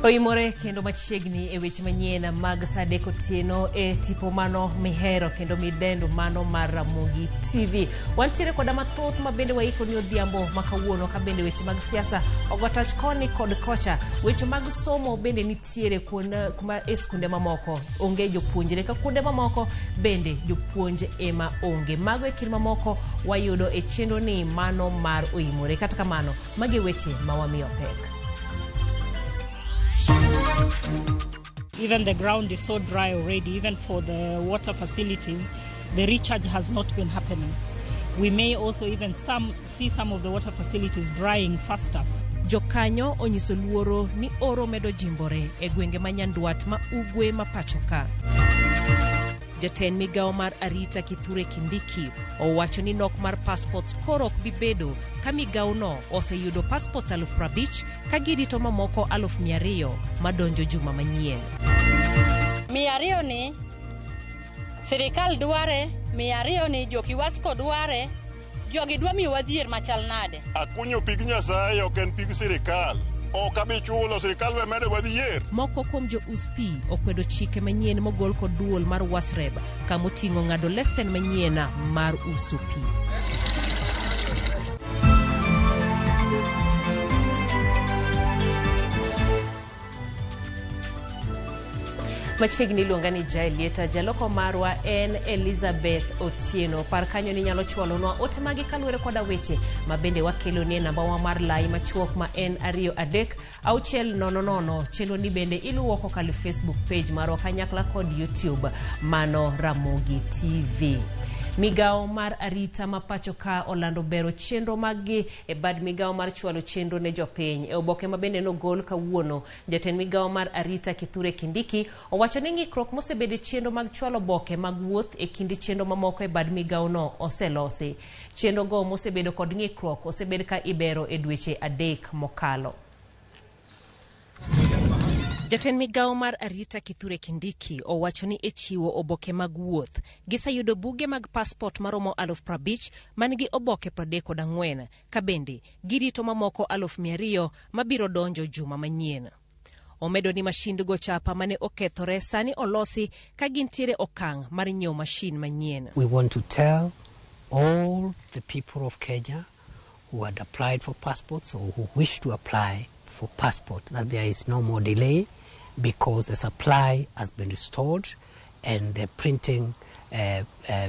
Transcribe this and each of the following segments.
Oimore kendo machiegni e weche manyien mag saa adek otieno e tipo mano mihero kendo midendo mano mar Ramogi TV. Wantiere koda mathoth ma bende waiko ni odhiambo ma kawuono ka bende weche mag siasa ogo tach koni kod kocha. Weche mag somo bende nitiere kuond kuma e skunde mamoko onge jopuonjre ka kuonde mamoko bende jopuonj ema onge. Mago e kind mamoko wayudo e chenro ni mano mar oimore. Kata kamano, magi e weche ma wamiyo pek. Even the ground is so dry already, even for the water facilities, the recharge has not been happening. We may also even some, see some of the water facilities drying faster. Jokanyo onyiso luoro ni oro medo jimbore e gwenge ma nyandwat ma ugwe ma pacho ka. Jatend migawo mar arita Kithure Kindiki owacho ni nok mar passports koro ok bi bedo ka migawono oseyudo passports 50,000 ka girito mamoko 200,000 madonjo juma manyien. 200 ni sirikal dware, 200 ni jokiwasko dware, jogi dwa miyowa dhier machal nade? Akunyo pig Nyasaye ok en pig sirikal. Ok abi chulo sirikal we medo wadhier. Moko kuom jo-us pi okwedo chike manyien mogol kod duol mar WASREB kamoting'o ng'ado lesen manyien mar uso pi. Machiegni iluonga ni Jael Lieta, jaloko marwa en Elizabeth Otieno. Par kanyo ni inyalo chwalonwa ote magi kaluwore koda weche ma bende wakeloni e nambawa mar lai machuok ma en 2 3 6 0 0. Chenro ni bende iluwo kokalo e Facebook page marwa kanyakla kod YouTube mano Ramogi TV. Migawo mar arita ma pacho ka olando bero chenro maggi e bad migawo mar chwalo chenro ne jopiny. E oboke ma bende nogol kawuono, jatend migawo mar arita Kithure Kindiki owacho ni ng'ikruok mosebedo e chenro mag chwalo oboke mag wuoth e kind chenro mamoko e bad migawono oselosi. Chenro go mosebedo kod ng'ikruok osebed ka ibero e dweche 3 mokalo. Jatend migawo mar arita Kithure Kindiki owacho ni e chiwo oboke mag wuoth, giseyudo buge mag passport maromo 50,000 man gi oboke 34 ka bende girito mamoko 200,000 mabiro donjo juma manyien. Omedo ni mashind go chapa mane okethore sani olosi ka gintiere okang' mar nyiewo mashin manyien. We want to tell all the people of Kenya who had applied for passports or who wish to apply for passport that there is no more delay because the supply has been restored and the printing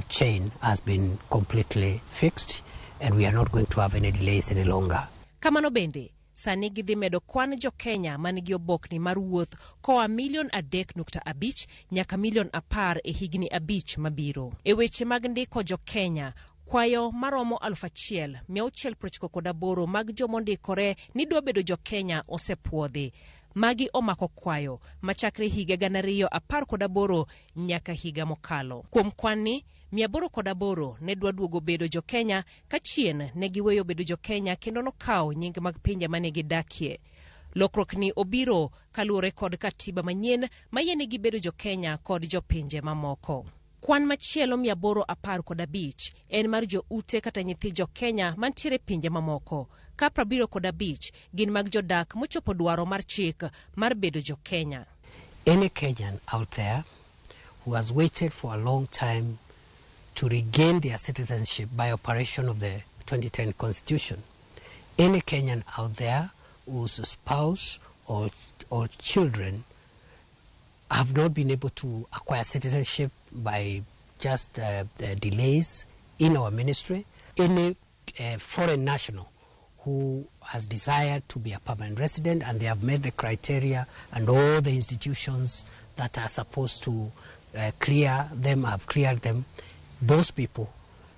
chain has been completely fixed and we are not going to have any delays any longer. Kamano bende, sani gidhi medo kwan jo Kenya man gi obokni mar wuoth koa milion 3.5 nyaka milion 10 e higni 5 mabiro. E weche mag ndiko jo Kenya, kwayo maromo 1698 mag jomondikore ni dwa bedo jo Kenya osepuodhi. Magi omako kwayo machakre higa 2018 nyaka higa mokalo. Kuom kwan ni, 808 ne dwa duogo bedo jo Kenya ka chien ne giweyo bedo jo Kenya kendo nokawo nying mag pinje mane gidakie. Lokruok ni obiro kaluwore kod katiba manyien mayienegi bedo jo Kenya kod jopinje mamoko. Kwan machielo 815 en mar jo ute kata nyithi jo Kenya mantiere pinje mamoko, ka 75 gin mag jodak mochopo dwaro mar chik mar bedo jo Kenya. Any Kenyan out there who has waited for a long time to regain their citizenship by operation of the 2010 Constitution, any Kenyan out there whose spouse or children have not been able to acquire citizenship by just the delays in our ministry, any foreign national who has desired to be a permanent resident and they have met the criteria and all the institutions that are supposed to clear them have cleared them, those people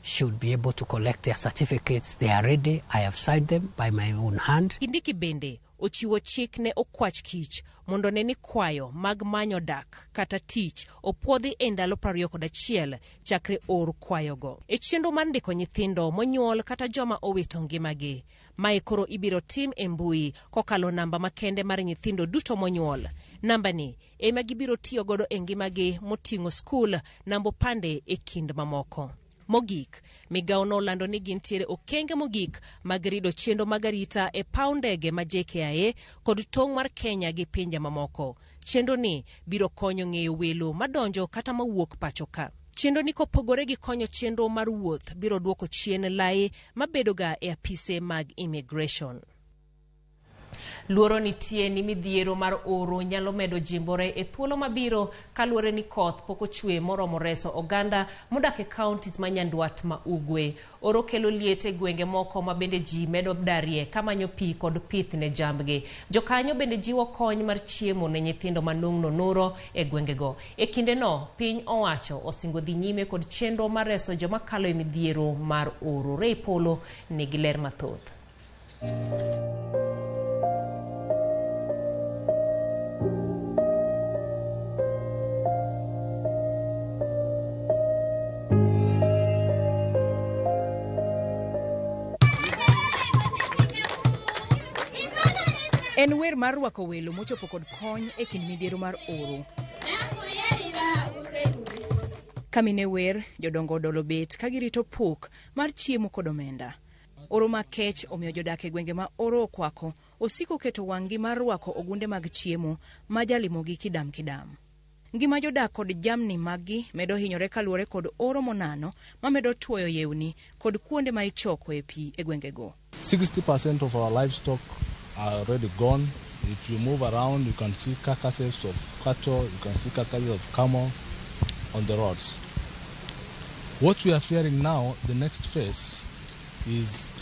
should be able to collect their certificates. They are ready. I have signed them by my own hand. Kindiki bende ochiwo chik ne okwach kich mondo ne ni kwayo mag manyo dak kata tich opuodhi e ndalo 21 chakre or kwayogo. E chenro mar ndiko nyithindo monyuol kata joma owito ngimagi. Mae koro ibiro tim e mbui kokalo namba makende mar nyithindo duto monyuol. Namba ni ema gibiro tiyo godo e ngimagi moting'o skul, namba opande e kind mamoko. Mogik, migawo nolando ni gintiere okenge mogik mag rido chenro mag arita e paw ndege ma JKIA kod tong' mar Kenya gi pinje mamoko. Chenro ni biro konyo ng'eyo welo madonjo kata mawuok pacho ka. Chenro ni kopogore gi konyo chenro mar wuoth biro duoko chien lai mabedoga e apise mag immigration. Luoro nitie ni midhiero mar oro nyalo medo jimbore e thuolo mabiro kaluwore ni koth pok ochwe moromo reso oganda modak e counties ma Nyandwat ma Ugwe. Oro kelo liet e gwenge moko ma bende ji medo darie kamanyo pi kod pith ne jambgi. Jokanyo bende jiwo kony mar chiemo ne nyithindo manung'no nuro e gwengego. E kindeno, piny owacho osingo dhi nyime kod chenro mar reso joma kalo e midhiero mar oro. Ray Polo nigi ler mathoth. En wer mar rwako welo mochopo kod kony e kind midhiero mar oro. Kamine wer, jodongo odolo bet ka girito pok mar chiemo kod omenda. Oro makech omiyo jodak e gwenge ma oro okwako osiko keto wang'gi mar rwako ogunde mag chiemo ma jalimogi kidam kidam. Ngima jodak kod jamni maggi medo hinyore kaluwore kod oro monano mamedo tuoyo yewni kod kuonde ma ichokoe pi e gwengego. 60% of our livestock are already gone. If you move around, you can see carcasses of cattle, you can see carcasses of camel on the roads. What we are fearing now, the next phase, is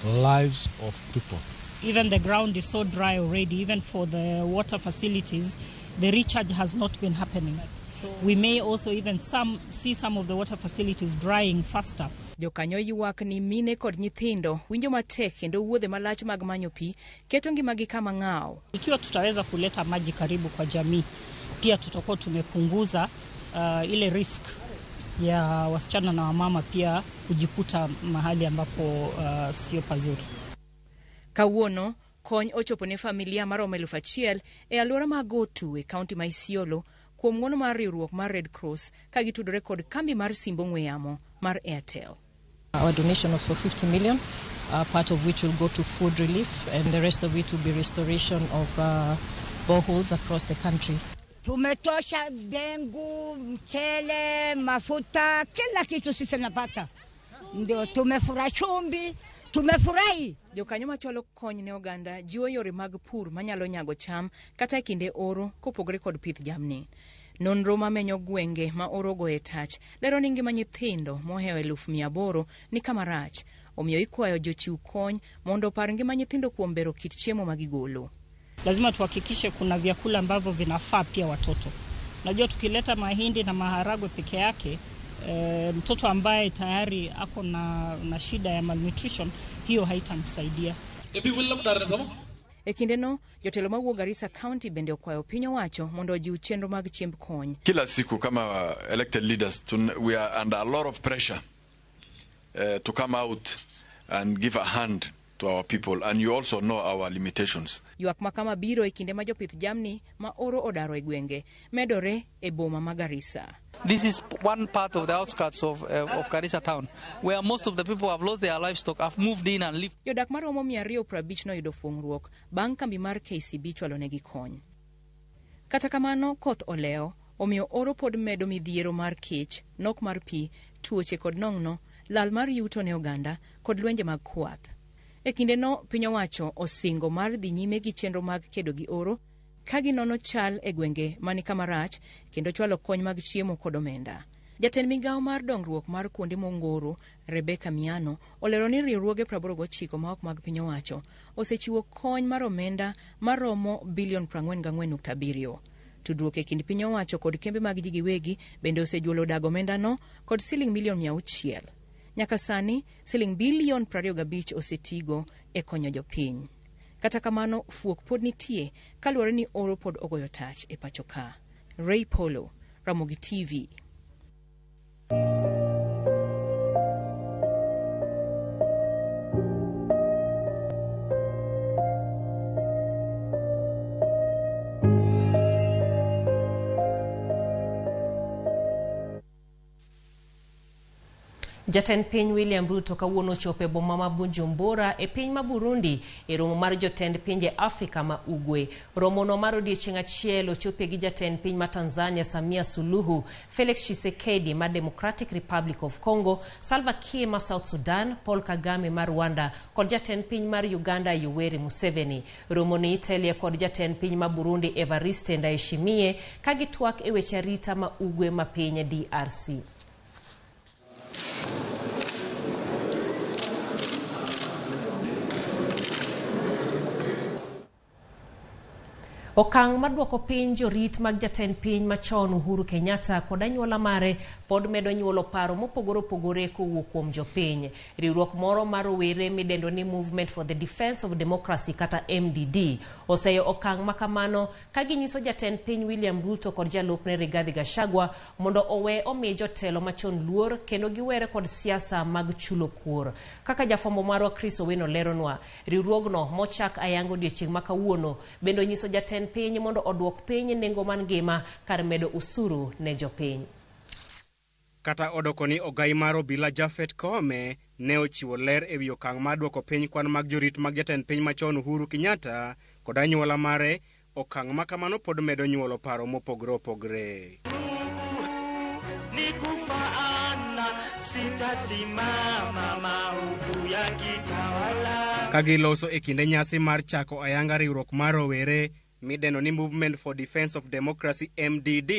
lives of people. Even the ground is so dry already, even for the water facilities, the recharge has not been happening. So we may also even see some of the water facilities drying faster. Jokanyo ywak ni mine kod nyithindo winjo matek kendo wuodhe malach mag manyo pi keto ngimagi kama ng'aw. Ikiwa tutaweza kuleta maji karibu kwa jamii, pia tutakuwa tumepunguza ile risk ya wasichana na wamama pia kujikuta mahali ambapo sio pazuri. Kawuono, kony ochopo ne familia maromo 1,000 e alwora mag Gotu e kaunti ma Isiolo kuom ng'wono mar riwruok mar Red Cross ka gitudore kod kambi mar simb ong'we yamo mar Airtel. Our donation was for 50 million, part of which will go to food relief and the rest of it will be restoration of boreholes across the country. Tumetosha dengu, mchele, mafuta, kila kitu sisi napata. Ndio tumefurahi chumbi, tumefurahi. Jokanyo machwalo kony ne oganda jiwo yore mag pur manyalo nyago cham kata e kinde oro kopogore kod pith jamni. Nonro mamenyo gwenge ma oro ogoye tach lero ni ngima nyithindo mohewo 800,000 ni kama rach, omiyo ikwayo jochiw kony mondo opar ngima nyithindo kuom bero kit chiemo ma gigolo. Lazima tuhakikishe kuna vyakula ambavyo vinafaa pia watoto. Najua tukileta mahindi na maharagwe peke yake, mtoto ambaye tayari ako na shida ya malnutrition, hiyo haitamsaidia. E kindeno, jotelo mawuok Garissa County bende okwayo piny owacho mondo ojiw chenro mag chiemb kony. Kila siku kama elected leaders, we are under a lot of pressure to come out and give a hand to our people, and you also know our limitations. Ywak ma kama biro e kinde ma jopith jamni ma oro odaro e gwenge medore e boma ma Garissa. This is one part of the outskirts of Garissa town, where most of the people have lost their livestock, have moved in and lived. Jodak maromo 250 noyudo fuong'ruok bang' kambi mar KCB chwalonegi kony. Kata kamano, koth oleo, omiyo oro pod medo midhiero mar kech, nok mar pi, tuoche kod nong'no, lal mar yuto ne oganda kod lwenje mag kwath. E kindeno, piny owacho osingo mar dhi nyime gi chenro mag kedo gi oro ka ginono chal e gwenge mani kama rach kendo chwalo kony mag chiemo kod omenda. Jatend migawo mar dongruok mar kuonde mongoro, Rebecca Miano, olero ni riwruoge 89 ma ok mag piny owacho osechiwo kony mar omenda maromo bilion 44.7. Tudruok e kind piny owacho kod kembe mag ji giwegi bende osejuolo dago omendano kod siling milion 600. Nyaka sani, siling bilion 25 osetigo e konyo jopiny. Kata kamano, fuok pod nitie kaluwore ni oro pod ogoyo tach e pacho ka. Ray Polo, Ramogi TV. Jatend piny William Ruto kawuono ochopo e boma ma Bujumbura e piny ma Burundi e romo mar jotend pinje Afrika ma Ugwe. Romono mar odiechieng' achiel ochopie gi jatend piny ma Tanzania Samia Suluhu, Felix Tshisekedi ma Democratic Republic of Congo, Salva Kiir ma South Sudan, Paul Kagame ma Rwanda kod jatend piny mar Uganda Yoweri Museveni. Romoni itelie kod jatend piny ma Burundi Evariste Ndayishimiye ka gitwak e weche arita ma Ugwe ma piny DRC. Okang' mar duoko piny jorit mag jatend piny machon Uhuru Kenyatta kod anyuola mare pod medo nyuolo paro mopogore opogore kowuok kuom jopiny. Riwruok moro mar rowere midendo ni Movement for the Defense of Democracy kata MDD oseyo okang' makamano ka ginyiso jatend piny William Ruto kod jalupne Rigathi Gachagua mondo owe omi jotelo machon luor kendo giwere kod siasa mag chulo kuor. Kaka jafwambo marwa Chris Owino leronwa, riwruogno mochak ayanga odiechieng' ma kawuono bende onyiso jatend piny mondo oduok piny nengo mar ngima kar medo osuru ne jopiny. Kata odoko ni ogai mar obila Japhet Koome ne ochiwo ler ewi okang' mar duoko piny kwan mag jorit mag jatend piny machon Uhuru Kenyatta kod anyuola mare, okang' ma kamano pod medo nyuolo paro mopogore opogore. Ka giloso e kinde nyasi mar chako ayanga riwruok mar rowere midendo ni Movement for Defense of Democracy MDD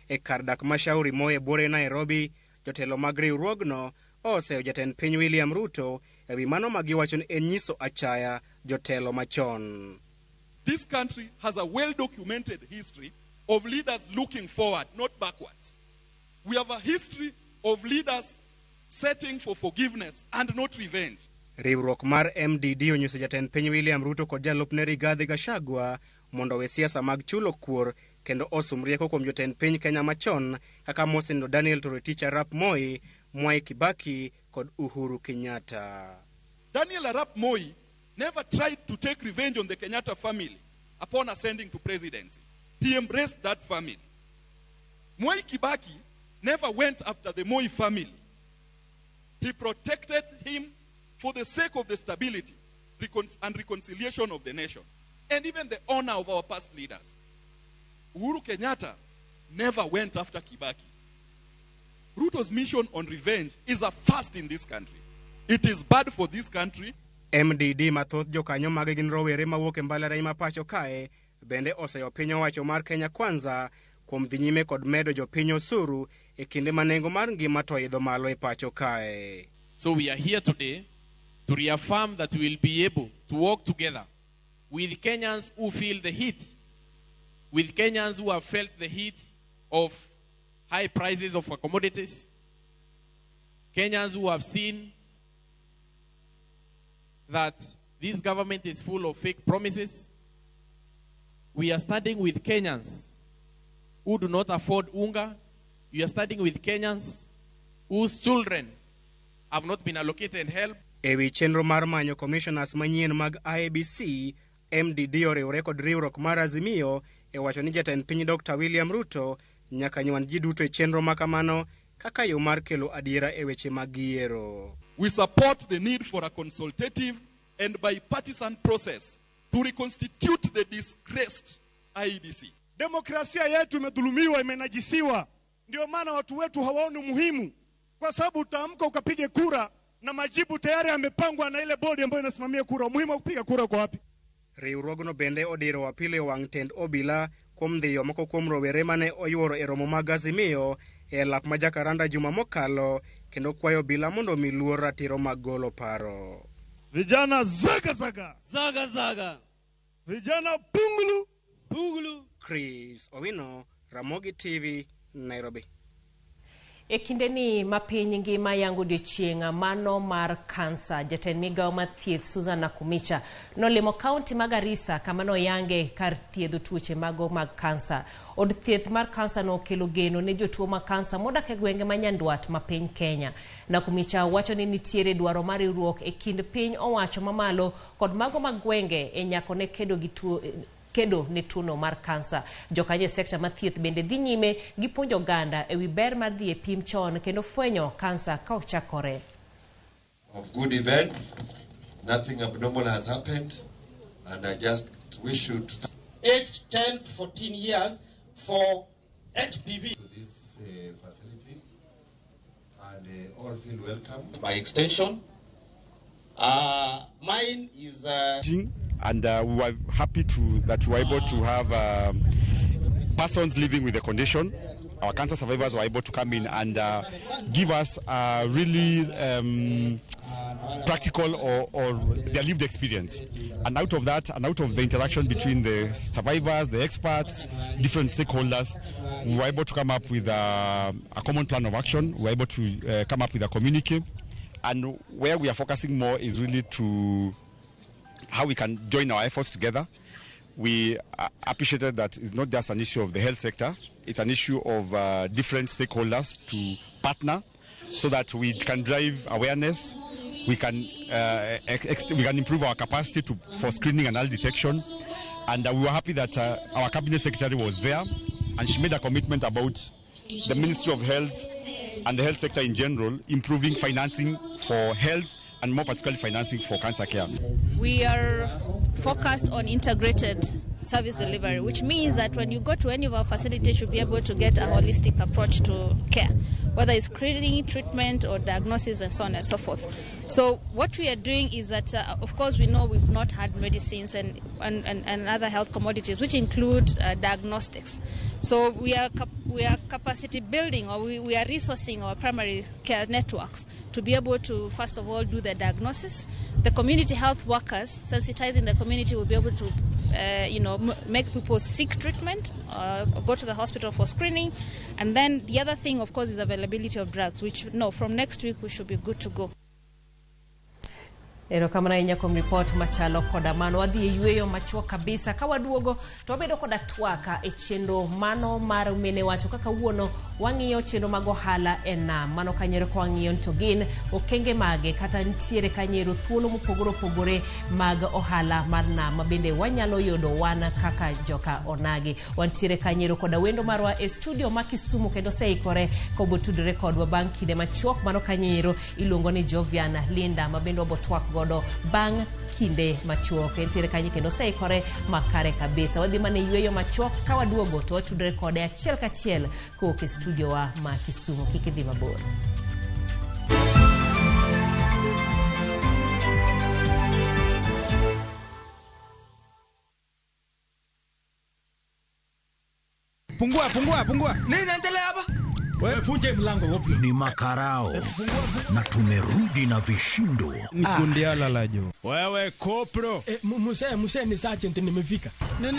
e kar dak ma Shauri Moyo e buore Nairobi, jotelo mag riwruogno oseyo jatend piny William Ruto ewi mano ma giwacho ni en nyiso achaya jotelo machon. This country has a well-documented history of leaders looking forward, not backwards. We have a history of leaders setting for forgiveness and not revenge. Riwruok mar MDD onyiso jatend piny William Ruto kod jalupne Rigathi Gachagua mondo owe siasa mag chulo kuor kendo osum rieko kuom jotend piny Kenya machon kaka mosenindo Daniel Toroitich arap Moi, Mwai Kibaki kod Uhuru Kenyatta. Daniel Arap Moi never tried to take revenge on the Kenyatta family upon ascending to presidency. He embraced that family. Mwai Kibaki never went after the Moi family. He protected him for the sake of the stability and reconciliation of the nation, and even the honor of our past leaders. Uhuru Kenyatta never went after Kibaki. Ruto's mission on revenge is a first in this country. It is bad for this country. MDD mathoth jokanyo mage gin rowere mawuok e mbalariany ma pacho kae bende oseyo piny owacho mar Kenya Kwanza kuom dhi nyime kod medo jopiny osuru e kinde ma nengo mar ngima to idho malo e pacho kae. So we are here today to reaffirm that we will be able to work together with Kenyans who feel the heat, with Kenyans who have felt the heat of high prices of commodities, Kenyans who have seen that this government is full of fake promises. We are standing with Kenyans who do not afford unga. We are standing with Kenyans whose children have not been allocated help. Ewi chenro mar manyo commissioners manyien mag IEBC, MDD oriwore kod riwruok mar Azimio e wacho ni jatend piny Dr. William Ruto nyaka nywan ji duto e chenro ma kamano kaka yo mar kelo adiera e weche mag yiero. We support the need for a consultative and bipartisan process to reconstitute the disgraced IEBC. Demokrasia yetu imedhulumiwa, imenajisiwa. Ndio maana watu wetu hawaoni umuhimu, kwa sababu utaamka ukapige kura na majibu tayari yamepangwa na ile bodi ambayo inasimamia kura. Umuhimu wa kupiga kura kwa wapi? Riwruogno bende odiro apil e wang' tend obila kuom dhiyo moko kuom rowere mane oyuoro e romo mag Azimio e lap ma Jacaranda juma mokalo kendo kwayo obila mondo omi luor ratiro mag golo paro. Vijana zaga zaga. Zaga zaga. Vijana pungulu. Pungulu. Chris Owino, Ramogi TV, Nairobi. E kindeni ma piny ngima yango odiechieng' mano mar kansa, jatend migawo mar thieth Susan Nakhumicha nolimo kaunti ma Garissa kama noyange kar thiedho tuoche mago mag kansa. Od thieth mar kansa no okelo geno ne jotuo mag kansa modak e gwenge ma nyandwat ma piny Kenya. Nakhumicha wacho ni nitiere dwaro mar riwruok e kind piny owacho mamalo kod mago mag gwenge e nyako ne kedo gi tuo kedo ne tuono mar kansa. Jokanyo e sekta mar thieth bende dhi nyime gi puonjo oganda ewi ber mar dhi e pim chon kendo fwenyo kansa ka ochakore. Of good event, nothing abnormal has happened, and I just wish you to aged 10 to 14 years for HPV. To this facility, and all feel welcome. By extension, mine is... And we were happy that we were able to have persons living with the condition. Our cancer survivors were able to come in and give us a really practical or their lived experience. And out of that, and out of the interaction between the survivors, the experts, different stakeholders, we were able to come up with a common plan of action. We were able to come up with a communique. And where we are focusing more is really to how we can join our efforts together. We appreciated that it's not just an issue of the health sector, it's an issue of different stakeholders to partner so that we can drive awareness, we can improve our capacity for screening and early detection. And we were happy that our cabinet secretary was there, and she made a commitment about the Ministry of Health and the health sector in general, improving financing for health and more particularly financing for cancer care. We are focused on integrated service delivery, which means that when you go to any of our facilities, you'll be able to get a holistic approach to care, whether it's screening, treatment, or diagnosis, and so on and so forth. So what we are doing is that, of course, we know we've not had medicines and other health commodities, which include diagnostics. So we are capacity building, or we are resourcing our primary care networks to be able to, first of all, do the diagnosis. The community health workers, sensitizing the community, will be able to make people seek treatment, go to the hospital for screening. And then the other thing, of course, is availability of drugs, which, no, from next week we should be good to go. Erokamano ahinya kuom ripot machalo koda mano. Wadhi e yweyo machuok kabisa. Ka waduogo to wabedo koda twaka e chenro mano mar mine wacho kaka wuono wang'iyo chenro mag ohala e nam. Mano kanyero ka wang'iyo to gin okenge mage kata nitiere kanyero thuolo mopogore opogore mag ohala mar nam ma bende wanyalo yudo wan kaka joka onagi. Wantiere kanyero koda wendo marwa e studio ma Kisumu kendo oseikore kobotudore kodwa bang' kinde machuok. Mano kanyero iluongo ni Jovian Linda ma bende wabotwak godo bang' kinde machuok. Entiere kanyo kendo oseikore makare kabisa. Wadhi mana yweyo machuok, ka waduogo to watudore kode achiel kachiel kowuok e studio wa ma Kisumu. Kik idhi mabor. Pungua, pungua, pungua. Nini naendelea hapa? Wewe funje mlango wapi? Ni makarao na tumerudi na vishindo. Ni kundi ala la jo. Wewe kopro. Muse ni sergeant nimefika. Nini?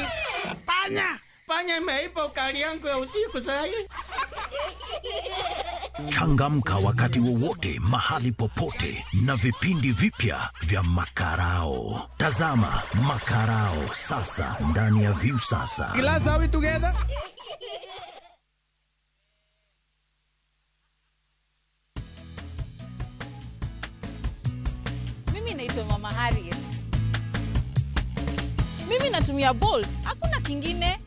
Panya! Panya imeiba ukali yangu ya usiku sasa. Changamka wakati wowote, mahali popote na vipindi vipya vya Makarao. Tazama Makarao sasa ndani ya Viusasa. Glass, are we together? Mimi naitwa Mama Harriet. Mimi natumia Bolt, hakuna kingine.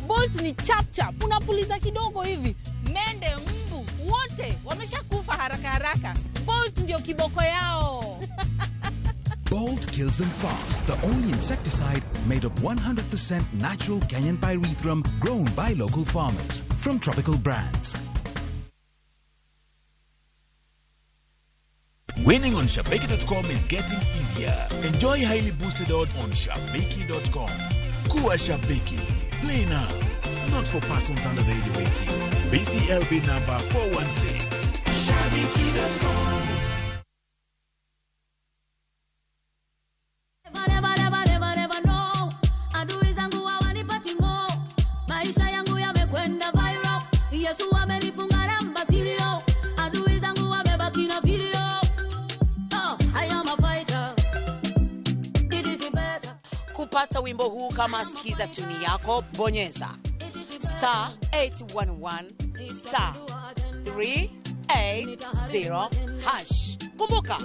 Bolt ni chap chap, unapuliza kidogo hivi, mende, mbu, wote wameshakufa haraka haraka. Bolt ndio kiboko yao. Bolt kills them fast, the only insecticide made of 100% natural Kenyan pyrethrum grown by local farmers from Tropical Brands. Winning on Shabiki.com is getting easier. Enjoy highly boosted odds on Shabiki.com. Kuwa Shabiki. Play now. Not for persons under the age of 18. BCLB number 416. Shabiki.com. Never, never, never, never know. Adui zangu hawanipati ngo. Maisha yangu yamekwenda viral. Yesu amenifunga namba sirio. Adui zangu wamebaki na video. Oh, I am a fighter. It is better. Kupata wimbo huu kama sikiza tuni yako, bonyeza star 811 star 380 hash. Kumbuka,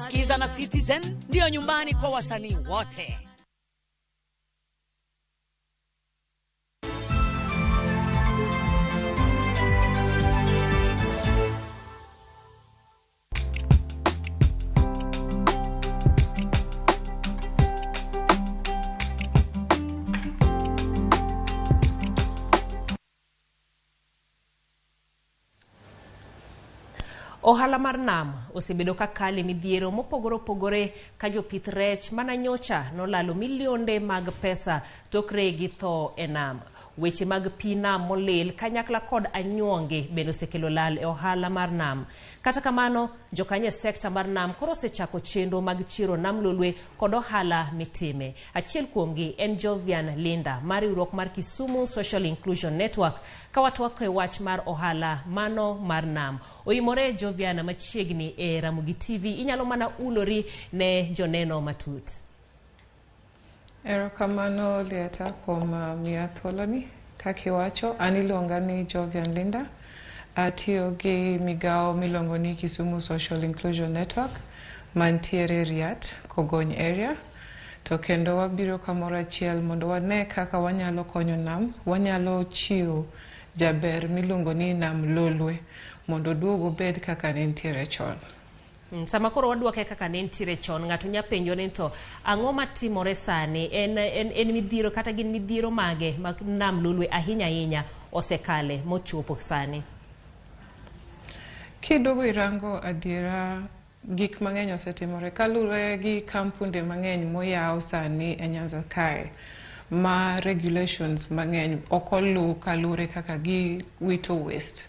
Sikiza na Citizen ndiyo nyumbani kwa wasanii wote. Ohala mar nam osebedo ka kale midhiero mopogore opogore ka jopith rech mana nyocha nolalo milionde mag pesa tok regi tho e nam. Weche mag pi nam molil kanyakla kod anyuonge bende osekelo lal e ohala mar nam. Kata kamano, jokanyo e sekta mar nam koro osechako chenro mag chiero nam lolwe kod ohala mitime. Achiel kuomgi en Jovian Linda mar riwruok mar Kisumu Social Inclusion Network ka watwako e wach mar ohala mano mar nam. Oimore Jovian machiegni e Ramogi TV, inyalo mana ulori ne joneno matut. Erokamano Lieta kuom miya thuoloni. Kaka iwacho, an iluonga ni Jovian Linda. Atiyo gi migawo miluongo ni Kisumu Social Inclusion Network mantiere Riat, Kogony area. To kendo wabiro kamoro achiel mondo wane kaka wanyalo konyo nam, wanyalo chiwo jaber miluongo ni nam Lolwe mondo oduog obed kaka ne nitiere chon. Sama koro wadwoke kaka ne nitiere chon, ng'ato nya penjo ni to ang'o matimore sani? En midhiero kata gin midhiero mage mag nam Lolwe ahinya ahinya osekale mochopo sani? Kiduogo irango adiera, gik mang'eny osetimore kaluwore gi kampunde mang'eny moyaw sani e Nyanza kae ma regulations mang'eny ok oluw kaluwore kaka giwito waste.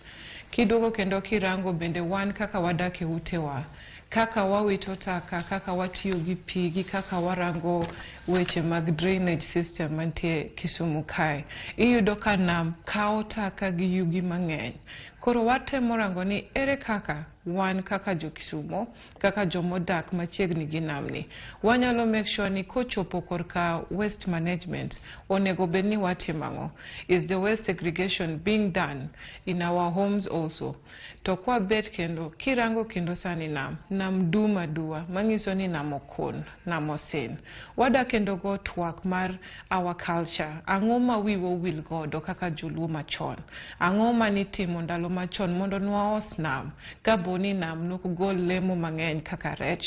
Kiduogo kendo kirango bende wan kaka wadak e utewa, kaka wawito taka, kaka watiyo gi pi, gi kaka warango weche mag drainage system mantie Kisumu kae. Iyudo ka nam kawo taka gi yugi mang'eny. Koro watemo rango ni ere kaka wan kaka jo Kisumo, kaka jomodak machiegni gi namni, wanyalo make sure ni kochopo korka waste management, onego bed ni watimo ang'o? Is the waste segregation being done in our homes also? To kwabet kendo, kirango kendo sani nam, nam dum aduwa, manyiso ni nam okon, nam osin. Wadak kendo go twak mar our culture. Ang'o ma wiwa owil godo kaka joluo machon? Ang'o manitimo ndalo machon mondo nwaos nam? Kapo ni nam nok gol lemo mang'eny kaka rech,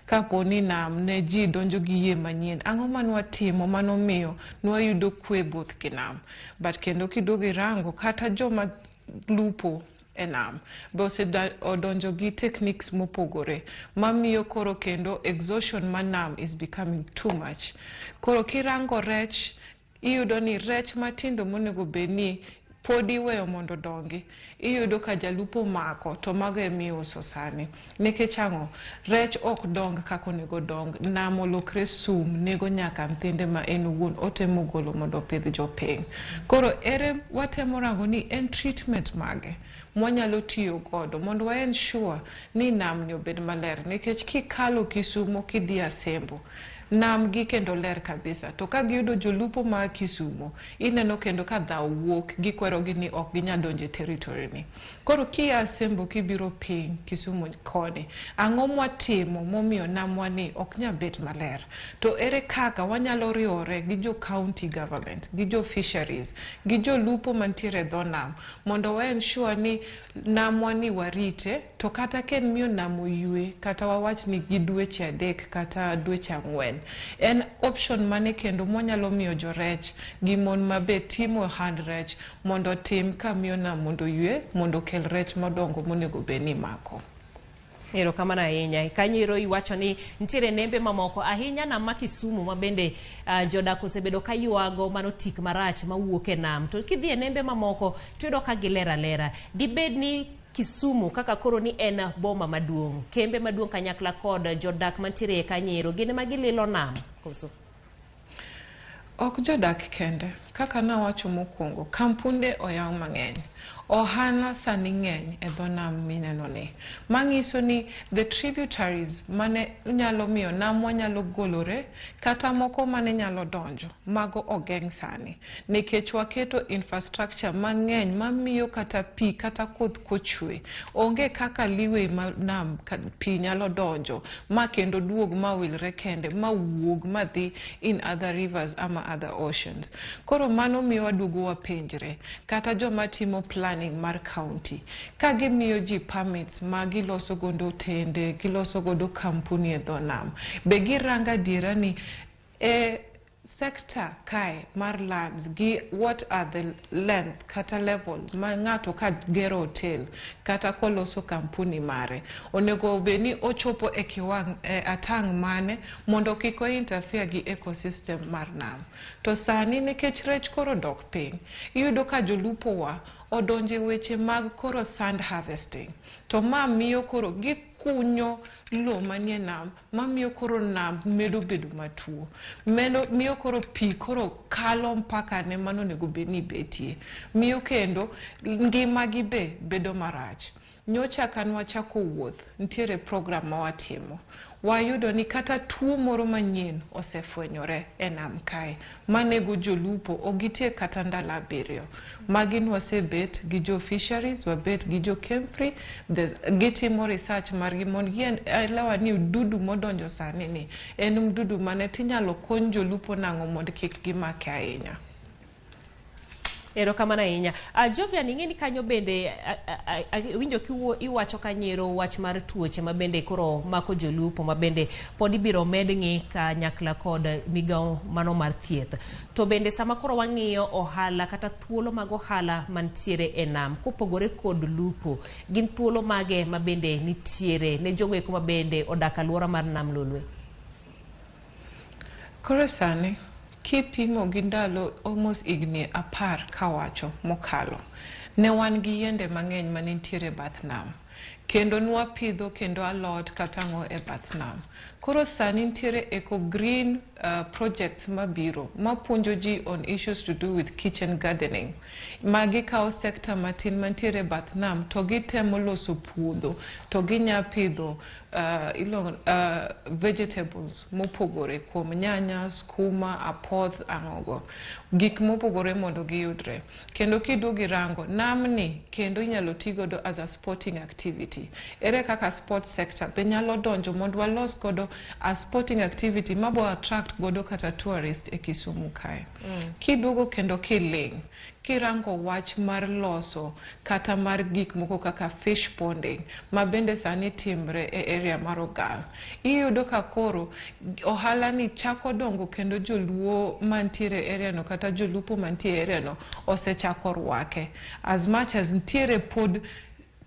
kapo ni nam ne ji donjo gi yie manyien, ang'o manwatimo manomiyo nwayudo kwe both gi nam? But kendo kiduogo irango kata joma lupo e nam be osedonjo gi techniques mopogore mamiyo koro kendo exhaustion mar nam is becoming too much. Koro kirango rech, iyudo ni rech matindo monego bed ni pod iweyo mondo odongi, iyudo ka jalupo mako to mago emiuso sani. Nikech ang'o? Rech ok dong kaka onego dong, nam olokre sum, nego nyaka nyithinde ma en owuon otemo golo mondo opidh jopiny. Koro ere watemo rango ni en treatment mage mwanyalo tiyo godo mondo wa ensure ni nam ni obed maler, nikech kikalo Kisumo kidhi Asembo, nam gi kendo ler kabisa. To ka giyudo jolupo ma Kisumo, ineno kendo ka dhaw wuok, gikwero gi ni ok ginyal donjo e territory ni. Koro kia Asembo kibiro piny Kisumo koni, ang'o mwatimo momiyo namwa ni ok nyal bet maler? To ere kaka wanyalo riwore gi jo county government, gi jo fisheries, gi jolupo mantiere e dho nam mondo wa ensure ni namwa ni warite, to kata ka en miyo nam oywe, kata wawach ni gi dweche 3 kata dweche 4, en option mane kendo mwanyalo miyo jorech gi mon mabe timo ohand rech mondo otim ka miyo nam mondo oywe, mondo okel rech madongo monego bed ni imako. Erokamano ahinya. Kanyo ero iwacho ni nitiere nembe mamoko ahinya nam ma Kisumu ma bende jodak osebedo ka ywago mano tik marach mawuok e nam. To kidhi e nembe mamoko to iyudo ka giler alera. Dibed ni Kisumu kaka koro ni en boma maduong', kembe maduong' kanyakla kod jodak mantiere e kanyo ero, gin ema gililo nam koso? Ok jodak kende, kaka nawacho mokwongo, kampunde oyaw mang'eny. Ohala sani ng'eny e dho nam mineno ni. Manyiso ni the tributaries mane nyalo miyo namwa nyalo golore, kata moko mane nyalo donjo, mago ogeng' sani. Nikech waketo infrastructure mang'eny mamiyo kata pi kata koth kochwe, onge kaka leeway ma nam pi nyalo donjo, ma kendo duog ma wilre kende, ma wuog ma dhi in other rivers ama other oceans. Koro mano miyo waduogo wapenjre, kata joma timo planning mar county, ka gimiyo ji permits ma giloso godo otende, giloso godo kampuni e dho nam, be girango adiera ni e Sector kae mar lands gi what are the length kata level ma ng'ato ka gero hotel kata koloso kampuni mare onego bed ni ochopo e kiwang e atang' mane mondo kik o interfere gi ecosystem mar nam. To sani nikech rech koro dok piny, iyudo ka jolupo wa odonje weche mag koro sand harvesting. To ma miyo koro gikunyo lo manie nam, mamiyo koro nam medo bedo matuo. Meno miyo koro pi koro kalo mpaka ne mano onego bed ni betie. Miyo kendo ngima gi be bedo marach. Nyocha ka nwachako wuoth, nitiere program ma watimo. Wayudo ni kata tuo moro manyien osefwenyore e nam kae manego jolupo ok gitiek kata ndalo 7. Magi nwasebet gi jo fisheries, wabet gi jo KEMFRI, gitimo research margi mondo gielewa ni dudu modonjo sani ni en mdudu mane tinyalo kony jolupo nang'o mondo kik gimake ahinya. Erokamano ahinya. Jovian, ing'e ni kanyo bende winjo kiwuo iwacho kanyiero wach mar tuoche ma bende koro mako jolupo ma bende pod ibiro med ng'i kanyakla kod migawo mano mar thieth. To bende sama koro wang'iyo ohala kata thuolo mag ohala mantiere e nam kopogore kod lupo, gin thuolo mage ma bende nitiere ne jogo eko ma bende odak alwora mar nam Lolwe? Koro sani kipimo gi ndalo almost higni 10 kawacho mokalo, ne wan gi yiende mang'eny mane nitiere e bath nam. Kendo nwapidho kendo alot kata ang'o e bath nam. Koro sani nitiere eco green projects mabiro mapuonjo ji on issues to do with kitchen gardening. Ma gikawo sector matin mantiere e bath nam to gitemo loso puodho to ginya pidho vegetables mopogore kuom nyanya, skuma, apoth, ang'ogo. Gik mopogore mondo giyudre. Kendo kiduogo irango, namni kendo inyalo ti godo as a sporting activity. Ere kaka sport sector be nyalo donjo mondo walos godo a sporting activity mabo attract godo kata tourist e Kisumu kae. Kiduogo kendo kiling', kirango wach mar loso kata mar gik moko kaka fish ponding ma bende sani timre e area mar Ogal. Iyudo ka koro ohala ni chako dongo kendo joluo mantiere e area no kata jolupo mantie e area no osechako rwake. As much as nitiere pod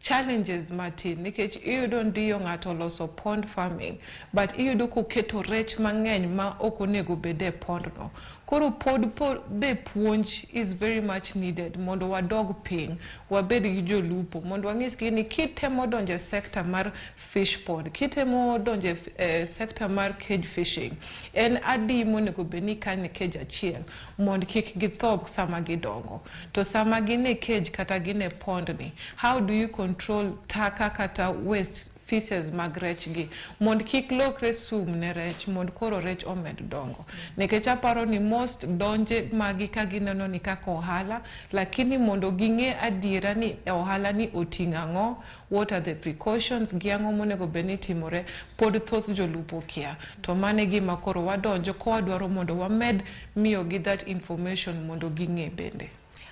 challenges matin nikech iyudo ndiyo ng'ato oloso pond farming but iyudo koketo rech mang'eny ma ok onego bed e pond no. Koro pod be puonj is very much needed mondo wadog piny wabed gi jolupo mondo wanyisgi ni kitemo donjo e sector mar fish pond, kitemo donjo e sector mar cage fishing, en adi monego bed ni ikano e cage achiel mondo kik githo sama gidongo. To sama gin e cage kata gin e pond ni, how do you control taka kata waste feces mag rech gi mondo kik lokre sum ne rech mondo koro rech omed dongo. Nikech aparo ni most donje magi ka gineno ni kaka ohala, lakini mondo ging'e adiera ni ohala ni oting'o ang'o, what are the precautions, gi ang'o monego bed ni timore, pod thoth jolupo kia. To mano e gima koro wadonjo ka wadwaro mondo wamed miyogi that information mondo ging'e bende.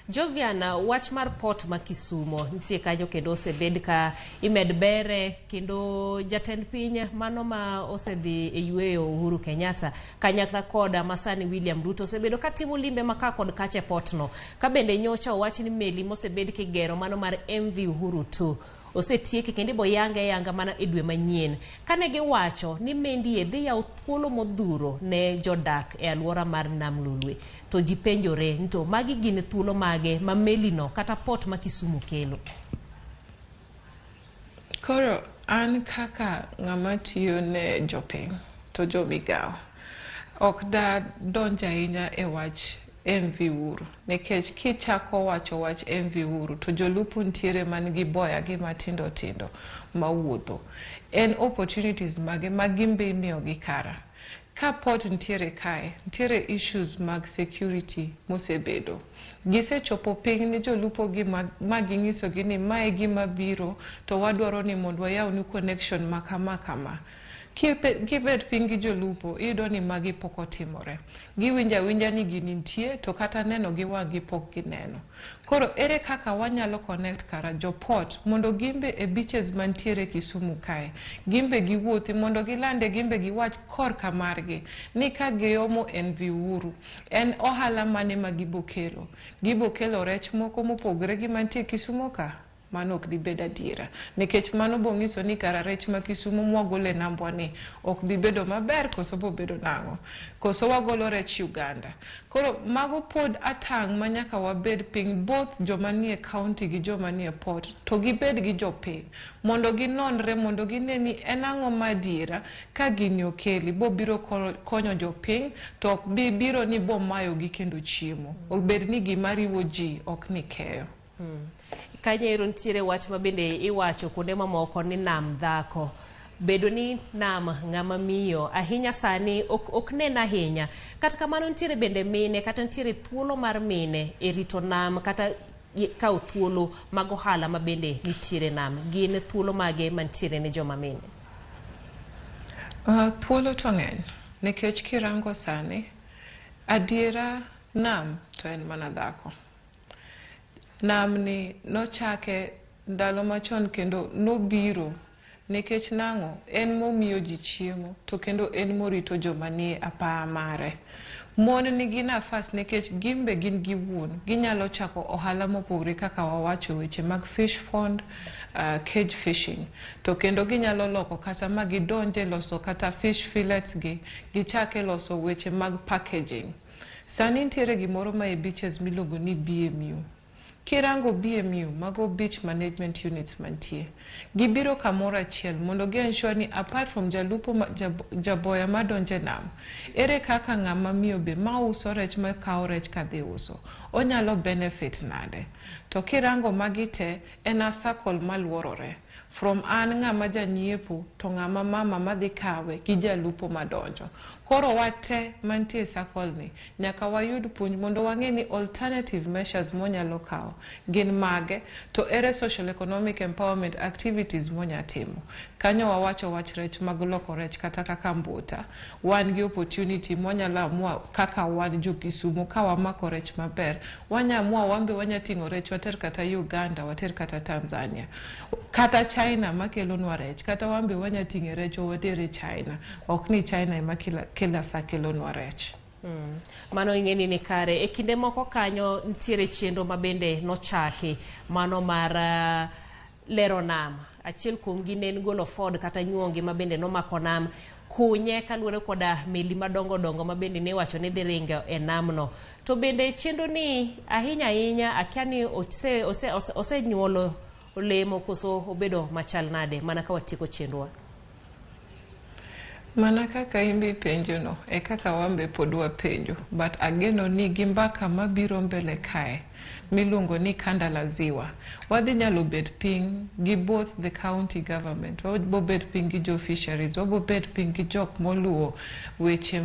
Jovian, wach mar port ma Kisumo nitie kanyo kendo osebed ka imed bere kendo jatend piny mano ma osedhi e yweyo Uhuru Kenyatta kanyakla koda masani William Ruto osebedo katimo limbe ma ka kod kacha e port no. Ka bende nyocha owach ni meli mosebed kigero mano mar MV Uhuru 2 osetieki kendo ibo yange ayanga mana e dwe manyien. Kane giwacho ni mendie dhi yawo thuolo modhuro ne jodak e alwora mar Nam Lolwe. To ji penjore ni to magi gin thuolo mage ma melino kata port ma Kisumu kelo. Koro an kaka ng'ama tiyo ne jopiny to jo migawo, ok da donj ahinya e wach MV Uhuru nikech kichako wacho wach MV Uhuru to jolupo nitiere man gi boya gi matindo tindo mawuotho. En opportunities mage ma gin be imiyogi kara. Ka port nitiere kae, nitiere issues mag security mosebedo. Gisechopo piny ne jolupo gi ma ginyisogi ni mae gima biro to wadwaro ni mondo wayawnu connection ma kama kama. Kibet piny gi jolupo, iyudo ni magi pok otimore. Giwinjo awinja ni gini nitie, to kata neno gi wang'gi pok gineno. Koro ere kaka wanyalo connect kara jo port mondo gimbe e beaches mantiere Kisumu kae, gimbe giwuothi mondo gilande, gimbe giwach korka margi ni ka giomo MV Uhuru, en ohala mane ma gibo kelo? Gibo kelo rech moko mopogore gi mantie Kisumu ka? Mano ok dibed adiera, nikech mano bong'iso ni kara rech ma Kisumu mwagolo e nambwa ni ok bi bedo maber, koso bobedo nang'o? Koso wagolo rech Uganda? Koro mago pod atang' ma nyaka wabed piny, both joma nie county gi joma nie port, to gibed gi jopiny mondo ginonre, mondo gine ni en ang'o ma adiera ka gini okeli bobiro konyo jopiny, to ok bi biro ni bomayogi kendo chiemo. Obed ni gima riwo ji, ok ni keyo. Kanyo ero nitiere wach ma bende iwacho kuonde mamoko ni nam dhako. Bedo ni nam ng'ama miyo ahinya sani ok nen ahinya. Kata kamano nitiere bende mine, kata nitiere thuolo mar mine e rito nam, kata kawo thuolo mag ohala ma bende nitiere nam. Gin thuolo mage mantiere ne joma mine? Thuolo to ng'eny, nikech kirango sani, adiera nam to en mana dhako. Nam ni nochake ndalo machon kendo nobiro nikech nang'o? En momiyo ji chiemo, to kendo en morito joma nie apaya mare. Mon nigi nafas nikech gimbe gin gi wuon, ginyalo chako ohala mopogore kaka wawacho weche mag fish pond, cage fishing. To kendo ginyalo loko kata ma gidonje loso kata fish fillets gi, gichake loso weche mag packaging. Sani nitiere gimoro ma e beaches miluongo ni BMU. Kirango BMU, mago beach management units mantie, gibiro kamoro achiel mondo gi ensure ni apart from jalupo ma, jaboya madonjo e nam, ere kaka ng'ama miyo be mauso rech, makawo rech kadhi uso, onyalo benefit nade? To kirango magi te, en a circle maluorore. From an ng'ama janyiepo to ng'ama mama madhi kawe gi jalupo madonjo. Koro wate mantie e circle ni nyaka wayud puonj mondo wang'e ni alternative measures monyalo kawo gin mage, to ere social economic empowerment activities monya timo. Kanyo wawacho wach rech mag loko rech kata kaka mbuta. Wan gi opportunity mwanyalo amua kaka wan jo Kisumu ka wamako rech maber, wanya amua wan be wanya ting'o rech water kata Uganda, water kata Tanzania, kata China makelonwa rech, kata wan be wanya ting'e rech watere China. Ok ni China ema kila saa kelonwa rech. Mano ing'e ni kare e kinde moko kanyo nitiere chenro ma bende nochaki mano mar lero nam. Achiel kuom gi ne en golo Ford kata nyuongi ma bende nomako nam kunye kaluwore koda meli madongo dongo ma bende ne iwacho ni dhi ringo e namno. To bende chenro ni ahinya ahinya akia ni osenyuolo olemo koso obedo machal nade, mana ka watieko chenrowa. Mana kaka in be ipenjo no, e kaka wan be pod wapenjo. But ageno ni gi mbaka mabiro mbele kae, miluongo ni kanda la ziwa, wadhi nyalo bet piny gi both the county government, wabo bet piny gi jo fisheries, wabo bet piny gi jok moluwo weche